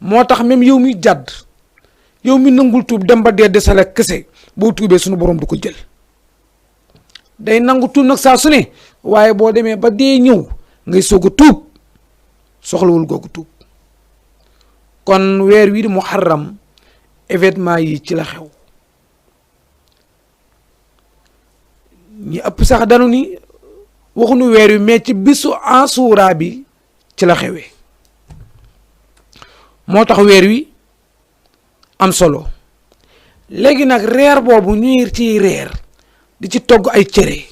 A: moo tax même yow mi jàdd yow mi nangul tuub dem ba dee desale kese boo tuubee sunu borom du ko jël day nangu tuub nag saa su ne waaye boo demee ba dee ñëw ngay soog a tuub soxlawul googu tuub kon weer wi di muharram événement yi ci la xew ñi ëpp sax danu ni waxuñu weer wi mais ci bisu Ashura bi ci la xewee moo tax weer wi am solo léegi nag reer boobu ñuy ciy reer di ci togg ay cere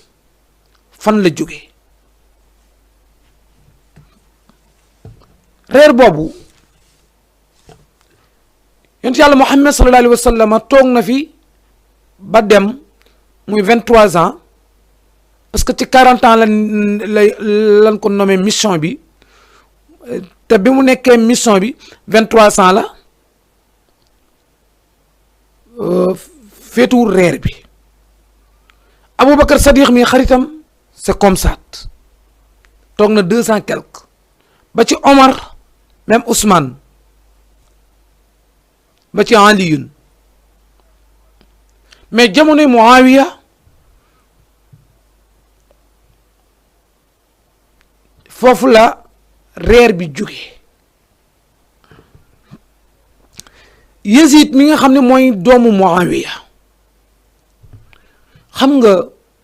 A: fan la jóge reer boobu yonent yàlla Muhammad sallallahu alayhi wa sallam toog na fi ba dem muy 23 ans parce que ci 40 ans lan ko nommé mission bi te bi mu nekkee mission bi 23 ans la féetuwul reer bi Aboubacar Sadiq mi xaritam c'est comme ça toog na 200 quelque ba ci Omar même Ousmane ba ci Aliyun mais jamonoy Muawiya foofu la reer bi jóge Yazid mi nga xam ne mooy doomu Muawiya xam nga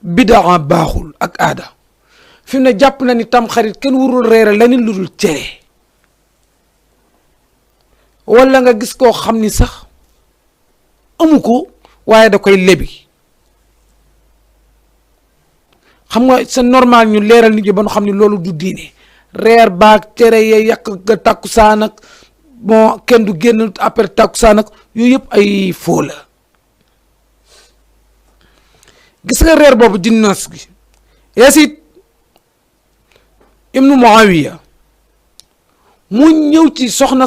A: bidaa baaxul ak aada fi mu ne jàpp na ni tam xarit kenn warul reere leneen lu dul cere wala nga gis koo xam ni sax amu ko waaye da koy lebi xam nga c'est normal ñu leeral nit ñi ba ñu xam ni loolu du diine reer baag cere yee yàq nga takkusaan ak bon kenn du génn après takkusaan ak yooyu yëpp ay foo la gis nga reer boobu di nos gi Yazid ibnu Muawiya mu ñëw ci soxna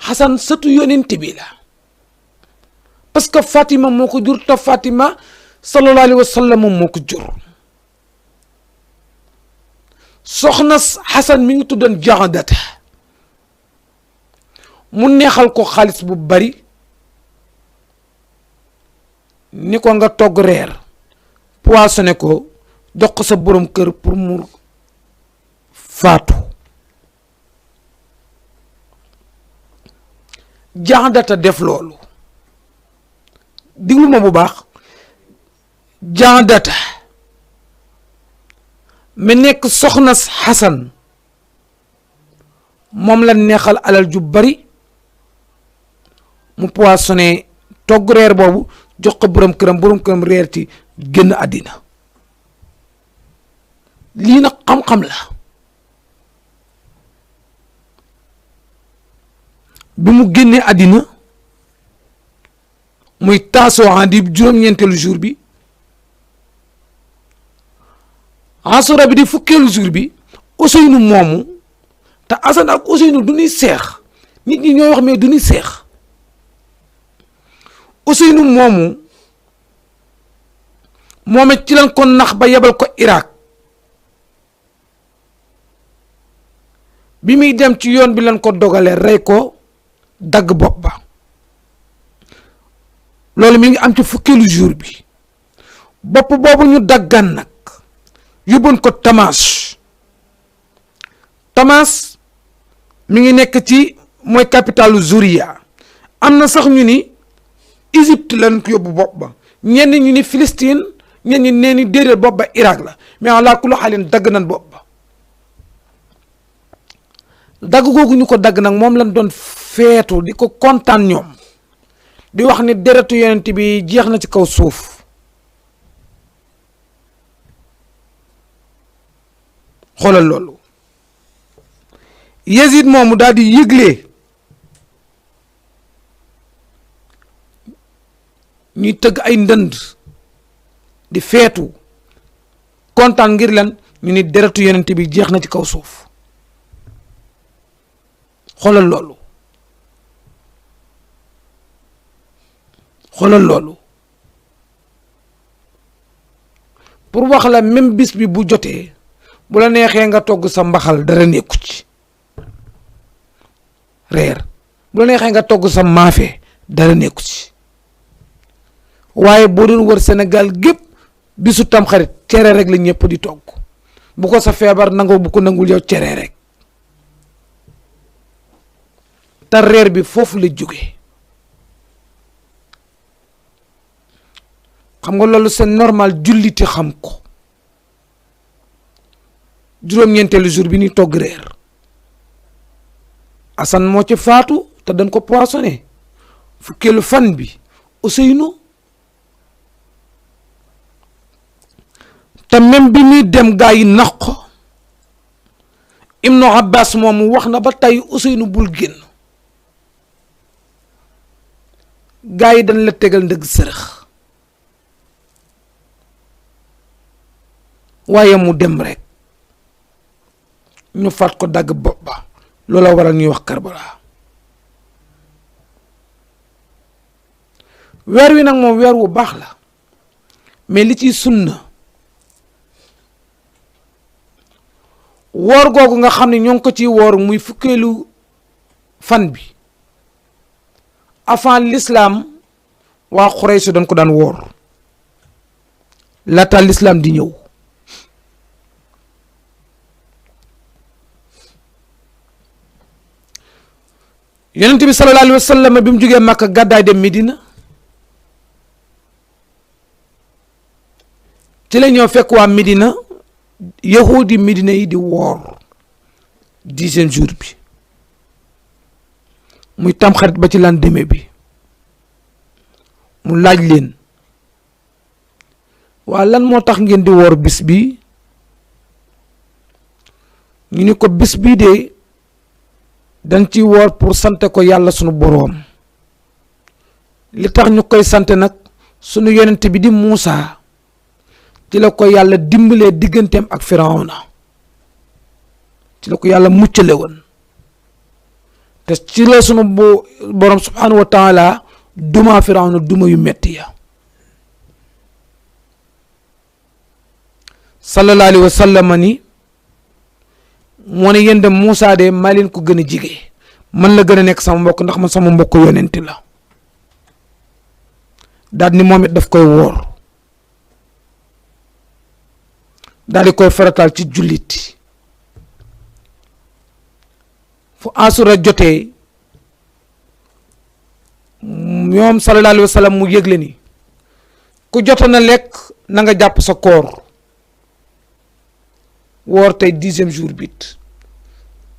A: Xasan sëtu yonent bi la parce que Fatima moo ko jur te Fatima sallallahu alayhi wa sallam moo ko jur soxna Xasan mi ngi tuddoon Jaadata mu neexal ko xaalis bu bari ni ko nga togg reer poissonné ko jox ko sa borom kër pour mu faatu Jaadata def loolu diglu ma bu baax Jaadata mi nekk soxna Xasan moom la neexal alal ju bari mu poissonné togg reer boobu jox ko borom këram reer ci génn àddina lii nag xam-xam la bi mu génnee àddina muy taasoo di juróom-ñeenteelu jour bi Ashura bi di fukkeelu jour bi Ousseynou moomu te Assane ak Ousseynou du ñuy seex nit ñi ñooy wax mais du ñuy seex Ousseynou moomu moom it ci lañ ko nax ba yebal ko Irak bi muy dem ci yoon bi lañ ko dogalee rey ko dagg bopp ba loolu mi ngi am ci fukkeelu jour bi bopp boobu ñu daggan nag yóbboon ko Tamas mi ngi nekk ci mooy capitalu Zuriya am na sax ñu ni Égypte lañ ko yóbbu bopp ba ñenn ñu ni Palestine ñenn ñi nee ni déedéet bopp ba Irak la mais ala kulli xaalin dagg nañ bopp ba dagg googu ñu ko dagg nag moom lañ doon feetu di ko kontaan ñoom di wax ni deretu yonent bi jeex na ci kaw suuf xoolal loolu Yazid moomu daal di yëgle ñuy tëgg ay ndënd di feetu kontaan ngir lan ñu ni deretu yonent bi jeex na ci kaw suuf xoolal loolu pour wax la même bis bi bu jotee bu la neexee nga togg sa mbaxal dara nekku ci reer bu la neexee nga togg sa maafe dara nekku ci waaye boo doon wër Sénégal gépp bisu tamxarit cere rek la ñëpp di togg bu ko sa feebar nangoo bu ko nangul yow cere rek te reer bi foofu la jóge xam nga loolu c'est normal julliti xam ko juróom-ñeenteelu jour bi ni togg reer Assane moo ci faatu te dañ ko poissonné fukkeelu fan bi Ousseynou te même bi muy dem gaa yi nax ko Ibnu Abbas moom wax na ba tey Ousseynou bul génn gaa yi dañ la tegal ndëgg sërëx waaye mu dem rek ñu faat ko dagg bopp ba loola waral ñuy wax Karbala weer wi nag moom weer wu baax la mais li ciy sunna woor googu nga xam ne ñoo ngi ko ciy woor muy fukkeelu fan bi avant l'islam waa Xuraysh dañ ko daan woor laata l'islam di ñëw yonent bi sallallahu alayhi wa sallam bi mu jógee Makka gàddaay dem Medina ci la ñëw fekk waa Medina yahudi Medina yi di woor 10e jour bi muy tamxarit ba ci lendemain bi mu laaj leen waa lan moo tax ngeen di woor bis bi ñu ni ko bis bii de dañ ci woor pour sante ko yàlla sunu boroom li tax ñu koy sante nag sunu yonent bi di Muusa ci la ko yàlla dimbalee digganteem ak Firawna ci la ko yàlla muccale woon te ci la sunu boroom subhanahu wa taala duma Firawna duma yu metti ya sallallahu alayhi wa sallam ni moo ne yéen de Muusa de maa leen ko gën a jige man la gën a nekk sama mbokk ndax man sama mbokk yonenti la daal ni moom it daf koy woor daal di koy farataal ci jullit fu asura jotee ñoom sallallahu alayhi wa sallam mu yëgle ni ku jota na lekk na nga jàpp sa koor woor tey 10e jour bit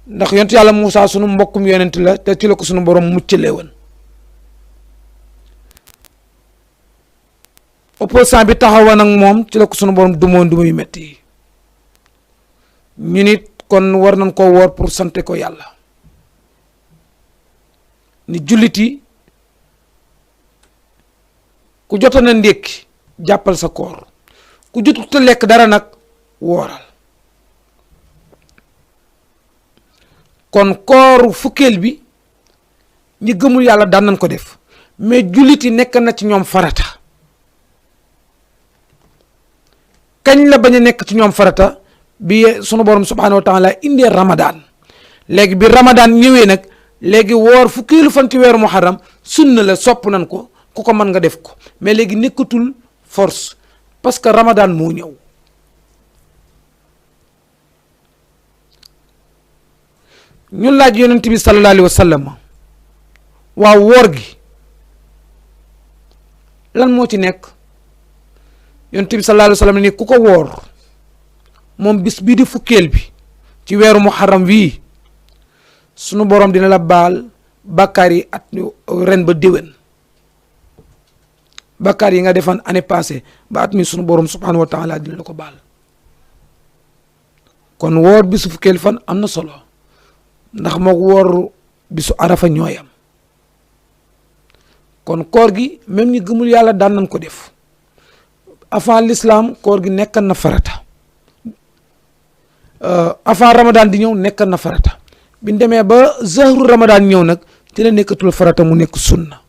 A: ndax yonent yàlla Muusa sunu mbokkum yonent la te ci la ko sunu borom muccale woon opposant bi taxawoon ak moom ci la ko sunu borom dumoon duma yu metti yi ñu nit kon war nañ ko woor pour sante ko yàlla ni julliti ku jota na ndékki jàppal sa koor ku jotut a lekk dara nag wooral kon kooru fukkeel bi ñi gëmul yàlla daan nañ ko def mais jullit yi nekk na ci ñoom farata kañ la bañ a nekk ci ñoom farata bi sunu borom subhanahu wa taala indee Ramadan léegi bi Ramadan ñëwee nag léegi woor fukkeelu fan ci weeru muharram sunna la sopp nañ ko ku ko mën nga def ko mais léegi nekkatul force parce que Ramadan moo ñëw ñu laaj yonent bi sallallahu alayhi wa sallam waaw woor gi lan moo ci nekk yonent bi sallallahu alayhi wa sallam ni ku ko woor moom bis bii di fukkeel bi ci weeru muharram wii sunu borom dina la baal bakkaar yi at ren ba déwén bakkaar yi nga defan année passée ba at mi sunu borom subhanahu wa taala dina la ko baal kon woor bisu fukkeel fan am na solo ndax moo woor bisu arafa ñooyam kon koor gi même ñi gëmul yàlla daan nañ ko def avant l'islam koor gi nekkan na farata avant Ramadan di ñëw nekkan na farata biñ demee ba zahru Ramadan ñëw nag ci la nekkatul farata mu nekk sunna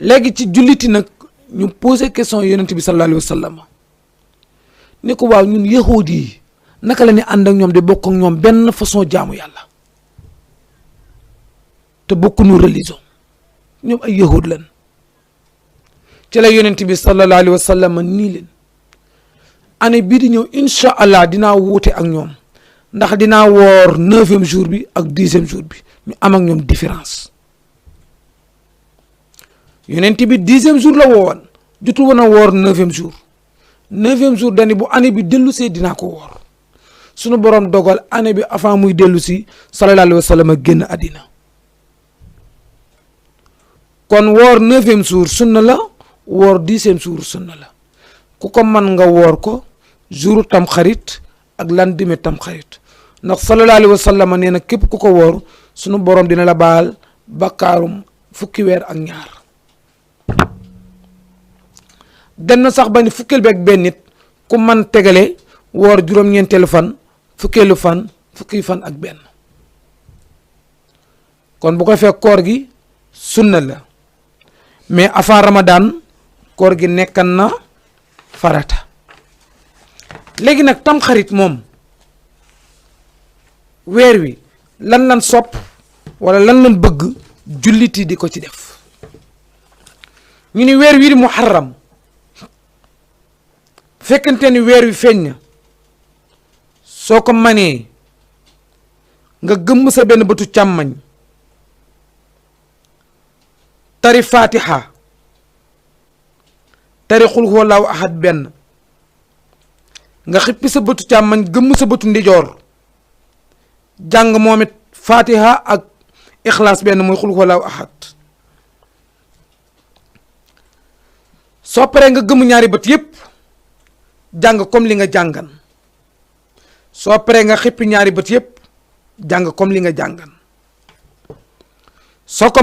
A: léegi ci julliti nag ñu posé question yonent bi sallallahu alayhi wa sallam ni ko waaw ñun yahudi yi naka la ni ànd ak ñoom di bokk ak ñoom benn façon jaamu yàlla te bokkuñu religion ñoom ay yahud lan ci la yonent bi sallallahu alayhi wa sallam nii leen année bii di ñëw incha allah dinaa wuute ak ñoom ndax dinaa woor 9e jour bi ak 10e jour bi ñu am ak ñoom différence yonent bi 10e jour la woon jotul woon a woor 9e jour 9e jour dani bu année bi dellu see dinaa ko woor sunu borom dogal année bi avant muy dellu si sallallahu alayhi wa sallam génn àddina kon woor 9e jour sunna la woor 10e jour sunna la ku ko man nga woor ko jouru tam xarit ak lendemain tam xarit ndax sallallahu alayhi wa sallam nee na képp ku ko woor sunu borom dina la baal bakkaarum fukki weer ak ñaar dem na sax ba ni fukkeel bi ak benn nit ku man tegale woor juróom-ñeenteelu fan fukkeelu fan fukki fan ak benn kon bu ko fekk koor gi sunna la mais avant Ramadan koor gi nekkan na farata léegi nag tamxarit moom weer wi lan sopp wala lan bëgg julliti di ko ci def ñu ni weer wi di muharram fekkante ni weer wi feeñ na soo ko manee nga gëmm sa benn bëtu càmmañ tari fatiha tari xul huwallaahu ahad benn nga xippi sa bëtu càmmañ gëmm sa bëtu ndijoor jàng moom it fatiha ak ixlaas benn muy xul huwallaahu ahad soo paree nga gëmm ñaari bët yépp jàng comme li nga jàngan soo paree nga xippi ñaari bët yépp jàng comme li nga jàngan soo ko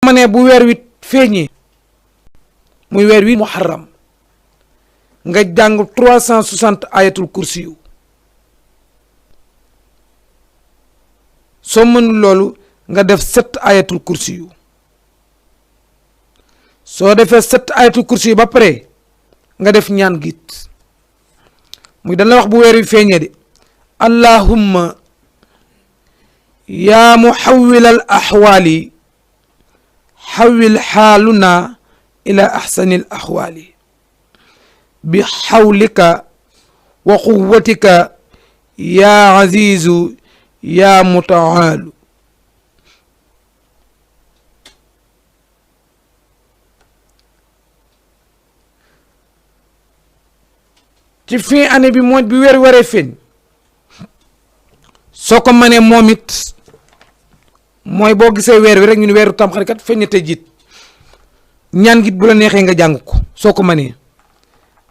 A: mënee bu weer wi feeñee muy weer wi muharram nga jàng 360 ayatul kursi yu soo mënul loolu nga def 7 ayatul kursi yu soo defee 7 ayatul kursi yu ba pare nga def ñaan git muy dañ la wax bu weer wi feeñee de allahumma yaa muhawwil al ahwaali xawil xaaluna ila axsani al axwaali bi xawlika wa quwwatika yaa azizu yaa mutaalu ci fin année bi mooy bi weer waree feeñ soo ko mënee moom it mooy boo gisee weer wi rek ñu ne weeru tamxarit kat feeñ na te jiit ñaan git bu la neexee nga jàng ko soo ko mënee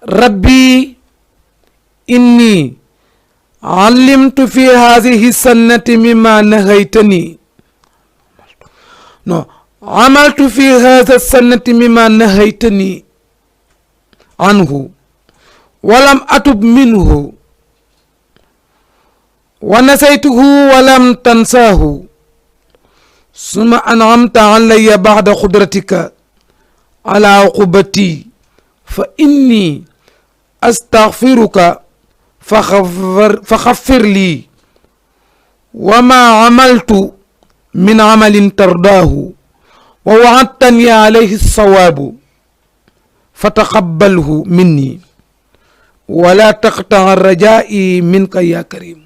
A: rabbi inni allimtu fi haadihi sannati mimma nahaytani non amaltu fi haadihi sannati mimma nahaytani anhu walam atub minhu wa nasaytuhu walam tansaahu summa an'amta alayya ba'da qudratika ala uqubati fa inni astaghfiruka faghfir li wa ma amaltu min amalin tardaahu wa wa'adtani alayhi as-sawaabu fataqabbalhu minni wala taqta rajaa'i minka ya karim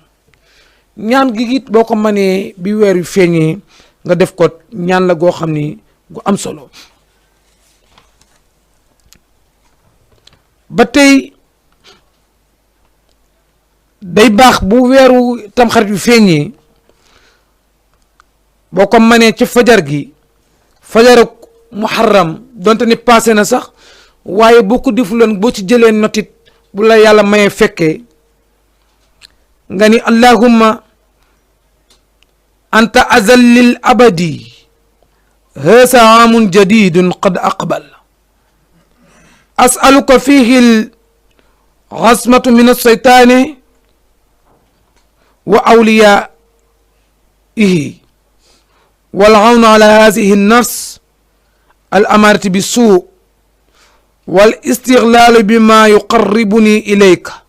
A: ñaan gi it boo ko mënee bi weer wi feeñee nga def ko ñaan la goo xam ni gu am solo ba tey day baax bu weeru tamxarit bi feeñee boo ko mënee ci fajar gi fajaru muharram donte ni passé na sax waaye boo ko defuloon boo ci jëlee notit bu la yàlla mayee fekkee nga ni allahumma anta azallil abadi haasa aamun jadidun qad aqbal as'aluka fihi al asmatu min alseytaani wa awliyaihi wal awnu ala hadihi an-nafs al amarati bi suu wal istighlaalu bima yuqarribuni ilayka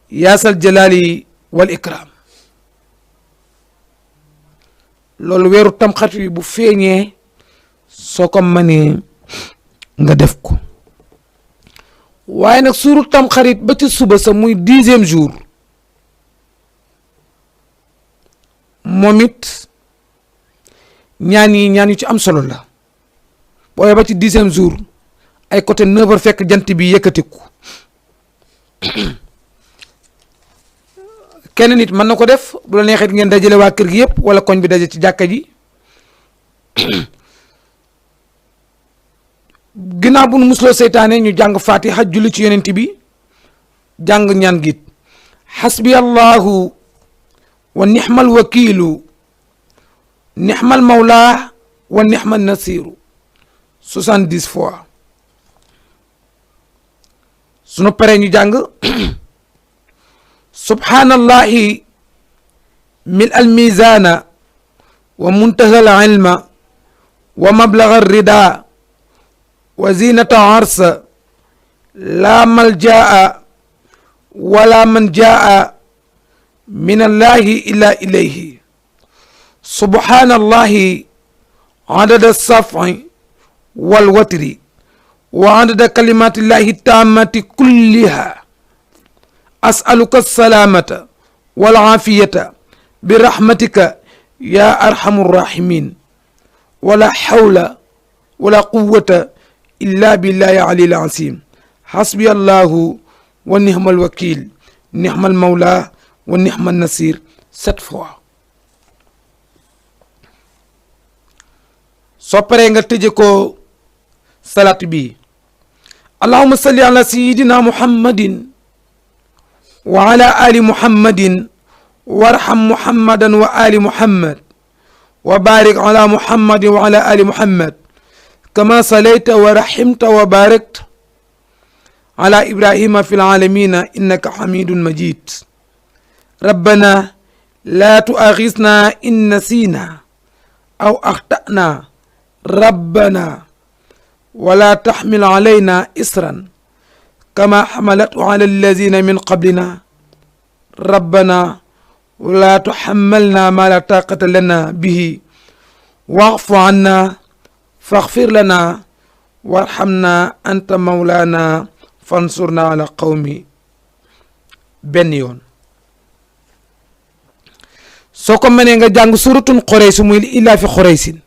A: yaasal jalaali wal ikram loolu weeru tamxarit bi bu feeñee soo ko mënee nga def ko waaye nag suuru tamxarit ba ci suba sa muy 10e jour moom it ñaan yu ci am solo la booyee ba ci 10e jour ay côté 9h fekk jant bi yëkkatiku kenn nit mën na ko def bu la neexee ngeen dajale waa kër gi yëpp wala koñ bi daje ci jàkka ji ginnaaw bu nu musloo seytaane ñu jàng fatiha julli ci yonent bi jàng ñaan git xasbi allahu wa nixmal wakiilu nixmal mawla wa nixmal nasiru 70 fois sunu paree ñu jàng subhanallahi mil al mizana wa muntaha al ilma wa mablaga al rida wa zinata arsa la maljaa wala man jaa min allahi illa ilayhi subhanallahi adada alsafi walwatri wa adada kalimatillahi tammati kulliha as'aluka alsalamata walafiyata birahmatika ya arhamu rrahimin wala hawla wala quwwata illa billahi alil azim hasbi allahu wa nihmal wakil nihmal mawla wa nihmal nasir 7 fois soo paree nga tëje ko salaat bi allahumma salli ala sayyidina muhammadin wa ala ali muhammadin warham muhammadan wa ali muhammad wa barik ala muhammadin wa ala ali muhammad kama salayta wa rahimta wa barakta ala ibrahima fi alalamina innaka hamidun majid rabbana la tuakhizna in nasina aw akhtana rabbana wala tahmil alayna isran kama hamalatu ala allazina min qablina rabbana wala tuhammalna ma la taqata lana bihi wa'fu anna faghfir lana warhamna anta mawlana fansurna ala qawmi benn yoon soo ko mënee nga jàng suratun Quraysh muy illaa fi Quraysin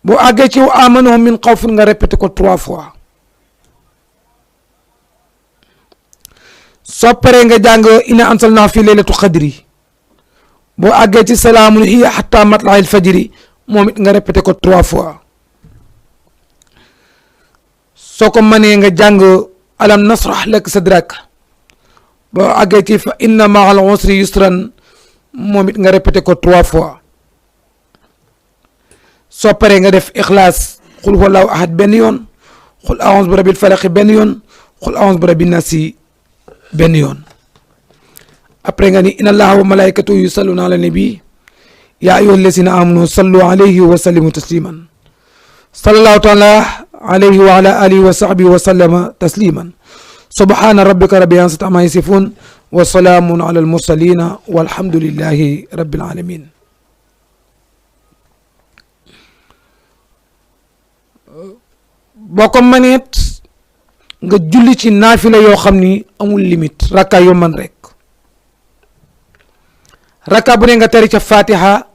A: boo àggee ci amanahum min xawfin nga répété ko 3 fois soo paree nga jàng inna anzalnaahu fi laylatu qadri boo àggee ci salaamun hiya hatta matla'il fajri moom it nga répété ko 3 fois soo ko mënee nga jàng alam nasrah laka sadrak boo àggee ci fa inna ma'al usri yusran moom it nga répété ko 3 fois soo paree nga def ixlaas xul huwallahu ahad benn yoon xul a'uuzu bi rabbil falaq benn yoon xul a'uuzu bi rabbin naasi benn yoon après nga ni inna allaha wa malaikatahu yusalluna ala nabi ya ayyuha allazina amanu sallu alayhi wa sallimu tasliman sallallahu taala alayhi wa ala alihi wa sahbihi wa sallama tasliman subhana rabbika rabbil izzati amma yasifun wa salamun ala al mursalina walhamdulillahi rabbil alamin boo ko mëneet nga julli ci naafila yoo xam ni amul limite rakka yoo man rek rakka bu ne nga tari ca fatiha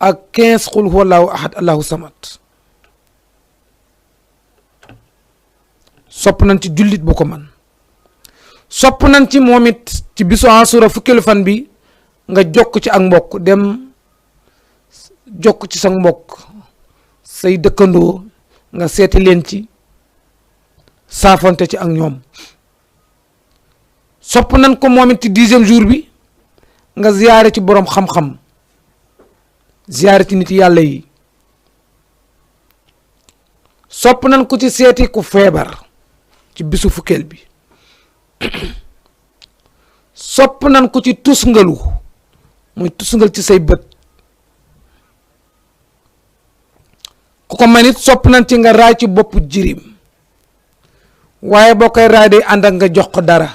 A: ak 15 qul huwallahu ahad allahu samad sopp nañ ci jullit bu ko man sopp nañ ci moom it ci bisu Ashura fukkeelu fan bi nga jokk ci ak mbokk dem jokk ci sa mbokk say dëkkandoo nga seeti leen ci saafonte ci ak ñoom sopp nañ ko moom it ci 10e jour bi nga ziyaare ci boroom xam-xam ziyaare ci nit yàlla yi sopp nañ ko ci seeti ku feebar ci bisu fukkeel bi sopp nañ ko ci tusngalu muy tusngal ci say bët ku ko manit sopp nañ ci nga raay ci boppu jirim waaye boo koy raay day ànd ak nga jox ko dara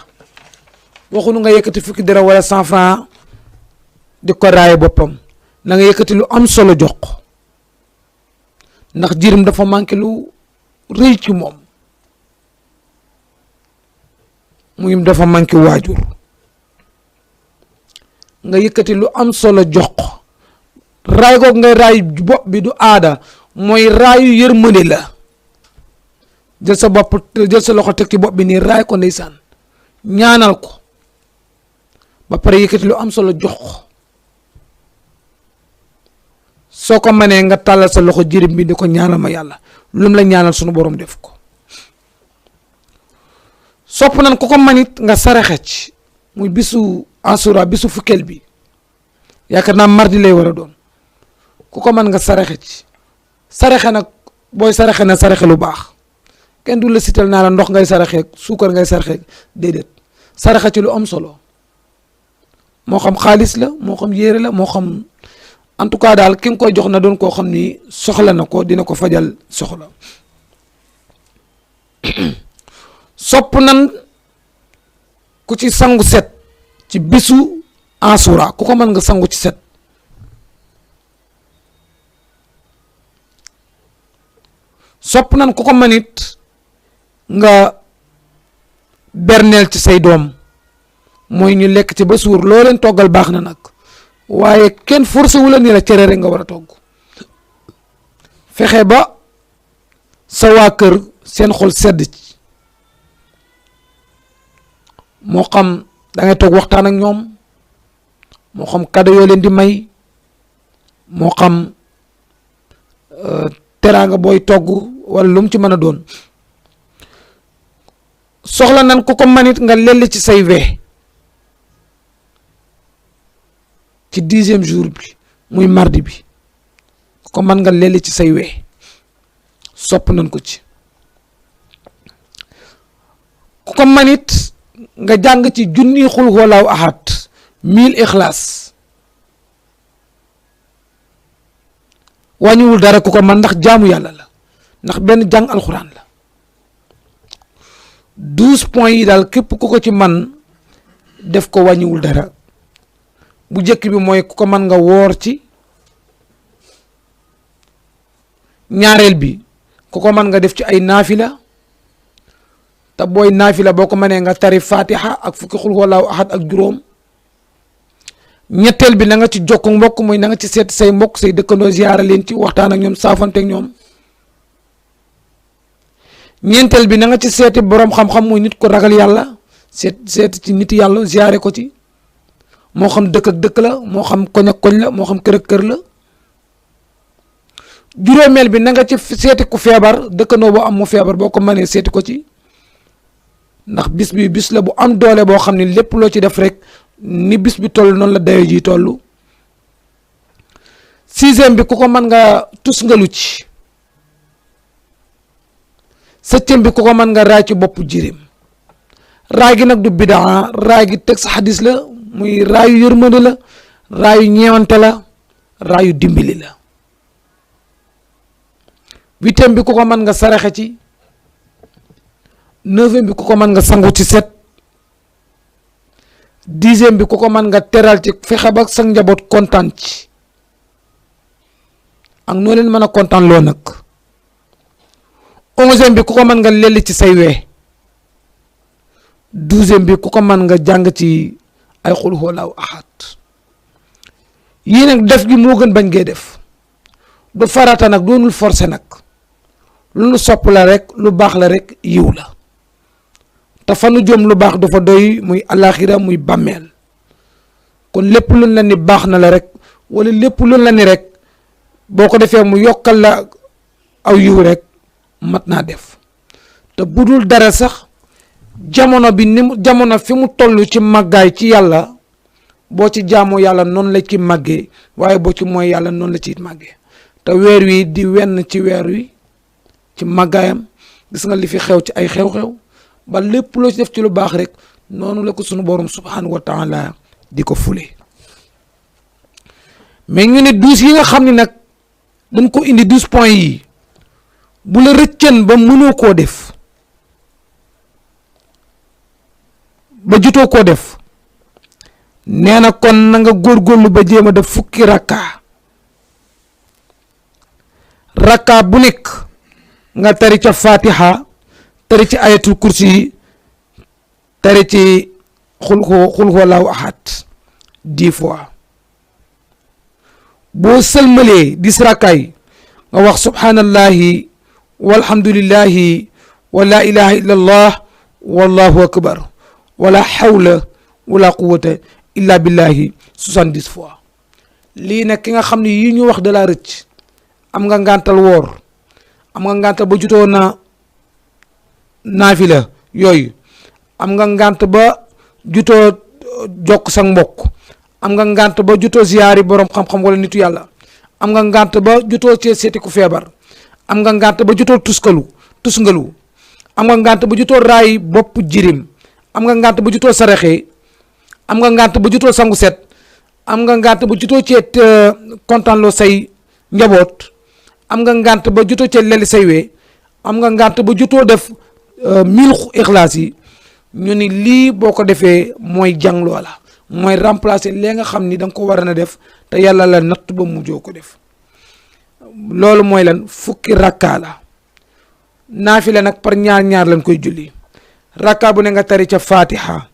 A: waxuñu nga yëkkati fukki dara wala 100 francs di ko raaye boppam na nga yëkkati lu am solo jox ko ndax jirim dafa manqué lu rëy ci moom muy dafa manqué waajur nga yëkkati lu am solo jox ko raay ko ngay raay bopp bi du aada mooy raayu yërmande la jël sa bopp jël sa loxo teg ci bopp bi nii raay ko ndeysaan ñaanal ko ba pare yëkkati lu am solo jox ko soo ko mënee nga tàllal sa loxo jirim bi di ko ñaanal ma yàlla lu mu la ñaanal sunu borom def ko sopp nan ku ko manit nga saraxe ci muy bisu Asura bisu fukkeel bi yaakaar naa mardi lay war a doon ku ko mën nga saraxe ci saraxe nag booy saraxe na saraxe lu baax kenn du la sital naa la ndox ngay saraxeeg suukar ngay saraxeeg déedéet saraxe ci lu am solo moo xam xaalis la moo xam yére la moo xam en tout cas daal ki nga koy jox na doon koo xam ni soxla na ko dina ko fajal soxla sopp nan ku ci sangu set ci bisu Asura ku ko mën nga sangu ci set sopp nan ku ko mën it nga berneel ci say doom mooy ñu lekk ci ba suur loo leen toggal baax na nag waaye kenn forcé wu la ni la cere rek nga war a togg fexe ba sa waa kër seen xol sedd ci moo xam da ngay toog waxtaan ak ñoom moo xam cadeau yoo leen di may moo xam teraanga booy togg wala lu mu ci mën a doon soxla nan ku ko manit nga lelli ci say we ci 10e jour bi muy mardi bi ku ko mën nga lelli ci say we sopp nan ko ci ku ko manit nga jàng ci junni xul huwallaahu ahad 1000 ixlaas wàññiwul dara ku ko man ndax jaamu yàlla la ndax benn jàng alxuraan la 12 points yi daal képp ku ko ci man def ko wàññiwul dara bu njëkk bi mooy ku ko man nga woor ci ñaareel bi ku ko man nga def ci ay naafila te booy naafila boo ko mënee nga tari fatiha ak fukki xul huwallaahu ahad ak juróom ñetteel bi na nga ci jokk mbokk mooy na nga ci seet say mbokk say dëkkandoo ziyaara leen ci waxtaan ak ñoom saafante ak ñoom ñeenteel bi na nga ci seeti boroom xam-xam muy nit ko ragal yàlla seet ci nit yàlla ziyaare ko ci moo xam dëkk ak dëkk la moo xam koñ ak koñ la moo xam kër ak kër la juróomeel bi na nga ci seeti ku feebar dëkkandoo boo am mu feebar boo ko mënee seeti ko ci ndax bis bi bis la bu am doole boo xam ne lépp loo ci def rek ni bis bi toll noonu la dayo ji toll 6e bi ku ko mën nga tus nga lu ci 7e bi ku ko mën nga raay ci bopp jirim raay gi nag du bidaa raay gi teg sa xadis la muy raayu yërmande la raayu ñeewante la raayu dimbali la 8e bi ku ko mën nga saraxe ci 9e bi ku ko mën nga sangu ci set 10e bi ku ko mën nga teral ci fexe ba sa njaboot kontaan ci ak noo leen mën a kontaan loo nag 11e bi ku ko mën nga lelli ci say we 12e bi ku ko mën nga jàng ci ay xul huwallaahu ahad yii nag def gi moo gën bañ ngee def du farata nag doonul forcé nag lu nu sopp la rek lu baax la rek yiw la te fa nu jëm lu baax dafa doy muy alaxira muy bàmmeel kon lépp luñ la ni baax na la rek wala lépp luñ la ni rek boo ko defee mu yokkal la aw yiw rek mat naa def te budul dara sax jamono bi ni mu jamono fi mu toll ci màggaay ci yàlla boo ci jaamoo yàlla noonu la ci màggee waaye boo ci mooy yàlla noonu la ci màggee te weer wi di wenn ci weer wi ci màggaayam gis nga li fi xew ci ay xew-xew ba lépp loo ci def ci lu baax rek noonu la ko sunu borom subhanahu wa taala di ko fule mais ñu ne 12 yi nga xam ne nag dañ ko indi 12 points yi bu la rëccën ba mënoo koo def ba jutoo koo def nee na kon na nga góorgóorlu ba jéem a def fukki rakka bu nekk nga tari ca fatiha tari ci ayatul kursi yi tari ci xul huwallahu ahad 10 fois boo sëlmalee 10 rakka yi nga wax subhanallahi walhamdulillahi wa la ilaha illallah wallahu akbar wala hawla wala quwwata illa billahi 70 fois lii nag ki nga xam ne yi ñu wax da la rëcc am nga ngantal woor am nga ngantal ba jutoo na naafila yooyu am nga ngant ba jutoo jokk sa mbokk am nga ngant ba jutoo ziyaari borom xam-xam wala nitu yàlla am nga ngant ba jutoo cee seeti ku feebar am nga ngant ba jutoo tusngalu am nga ngant ba jutoo raay bopp jirim am nga ngant ba jutoo saraxee am nga ngant ba jutoo sangu set am nga ngant ba jutoo ceet kontaan loo say njaboot am nga ngant ba jutoo ceet leli say wee am nga ngant ba jutoo def 1000 ixlaas yi ñu ni lii boo ko defee mooy jàng loola mooy remplacer lee nga xam ni da nga ko war a def te yàlla la natt ba mujjoo ko def loolu mooy lan fukki rakka la naafila nag par ñaar lañ koy julli rakka bu ne nga tari ca fatiha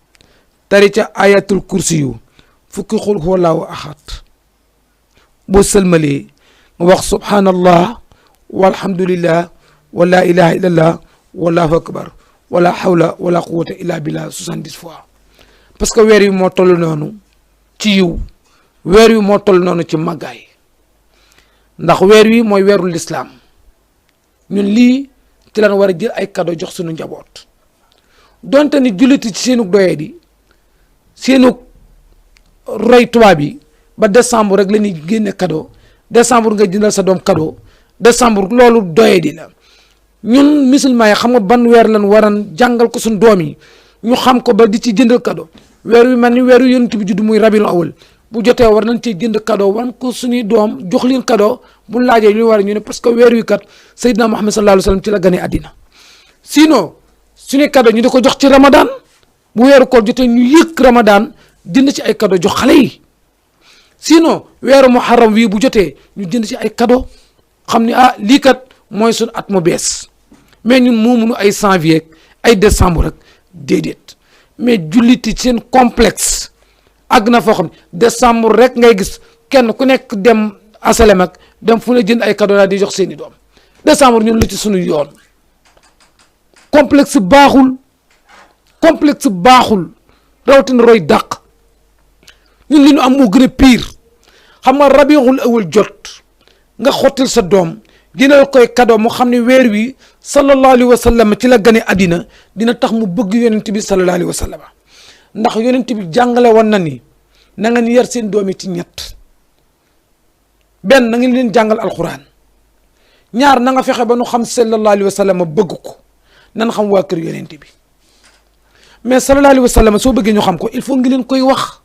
A: tari ca ayatul kursi yu fukki xul huwallahu ahad boo sëlmalee nga wax subhanallah walhamdulillah wa la ilaha illallah wallahu akbar wala hawla wala quwwata illa billah 70 fois parce que weer wi moo toll noonu ci yiw weer wi moo toll noonu ci màggaay ndax weer wi mooy weeru lislaam ñun lii ci lan war a jël ay cadeau jox suñu njaboot donte ni julliti ci seenug doyee di seenug roy tubaab yi ba décembre rek la ñuy génne cadeau décembre nga jëndal sa doom cadeau décembre loolu doyee di la ñun musulman yi xam nga ban weer lan waran jàngal ko suñu doom yi ñu xam ko ba di ci jëndal cadeau weer wi mel ni weeru yonent bi judd muy rabiul awal bu jotee war nañ cee jënd cadeau wan ko suñuy doom jox leen cadeau bu laajee ñu war a ñu ne parce que weer wi kat Seydina Muhammad sallallahu alayhi wa sallam ci la gane àddina sinon suñuy cadeau ñu di ko jox ci Ramadan bu weeru koor jotee ñu yëg Ramadan jënd ci ay cadeau jox xale yi sinon weeru muharram wii bu jotee ñu jënd ci ay cadeau xam ni ah lii kat mooy suñu at mu bees mais ñun moomuñu ay janvier ay décembre rek déedéet mais julliti seen complexe àgg na foo xam ne décembre rek ngay gis kenn ku nekk dem asalem ak dem fu ne jënd ay cadeau daal di jox seeni doom décembre ñun lu ci suñu yoon complexe baaxul rawatina roy dàq ñun li ñu am moo gën a pire xam nga rabiul awal jot nga xottil sa doom dina koy cadeau mu xam ne weer wi sallallahu alayhi wa sallam ci la gane àddina dina tax mu bëgg yonent bi sallallahu alayhi wa sallam ndax yonent bi jàngale woon na ni na ngeen yar seen doom yi ci ñett benn na ngeen leen jàngal alquran ñaar na nga fexe ba nu xam sallallahu alayhi wa sallam bëgg ko nan xam waa kër yonent bi mais sallallahu alayhi wa sallam soo bëggee ñu xam ko il faut ngi leen koy wax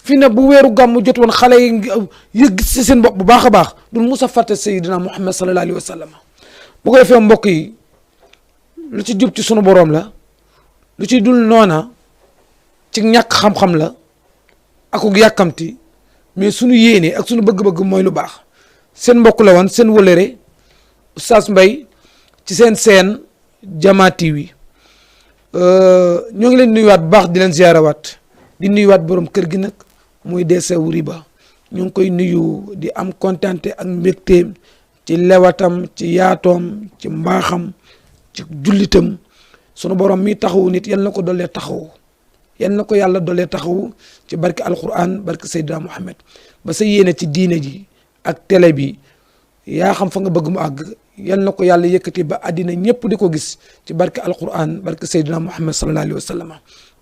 A: fi ne bu weeru gàmmu jot woon xale yi yëg si seen bopp bu baax a baax dul musa fàtte Seydina Muhammad sallallahu alayhi wa sallam bu ko defee mbokk yi lu ci jub ci sunu boroom la lu ci dul noona ci ñàkk xam-xam la akuk yàkkamti mais sunu yéene ak sunu bëgg-bëgg mooy lu baax seen mbokk la woon seen wëlëre Oustaz Mbaye ci seen Jama TV ñoo ngi leen nuyuwaat bu baax di leen ziyaarawaat di nuyuwaat borom kër gi nag muy DC Wuriba ñu ngi koy nuyu di am kontante ak mbégteem ci lewatam ci yaatoom ci mbaaxam ci jullitam sunu borom mi taxawu nit yal na ko dollee taxawu yal na ko yàlla dollee taxawu ci barke alquran barke Seydina Muhammad ba sa yéene ci diine ji ak télé bi yaa xam fa nga bëgg mu àgg yal na ko yàlla yëkkati ba àddina ñëpp di ko gis ci barke alquran barke Seydina Muhammad sallallahu alayhi wa sallam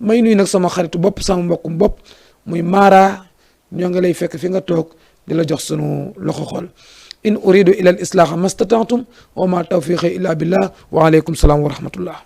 A: may nuyu nag sama xaritu bopp sama mbokkum bopp muy Mara ñoo ngi lay fekk fi nga toog di la jox sunu loxo xol in uridu ila al islaha mastata'tum wa ma tawfiqi illa billah wa alaykum salaam wa rahmatullah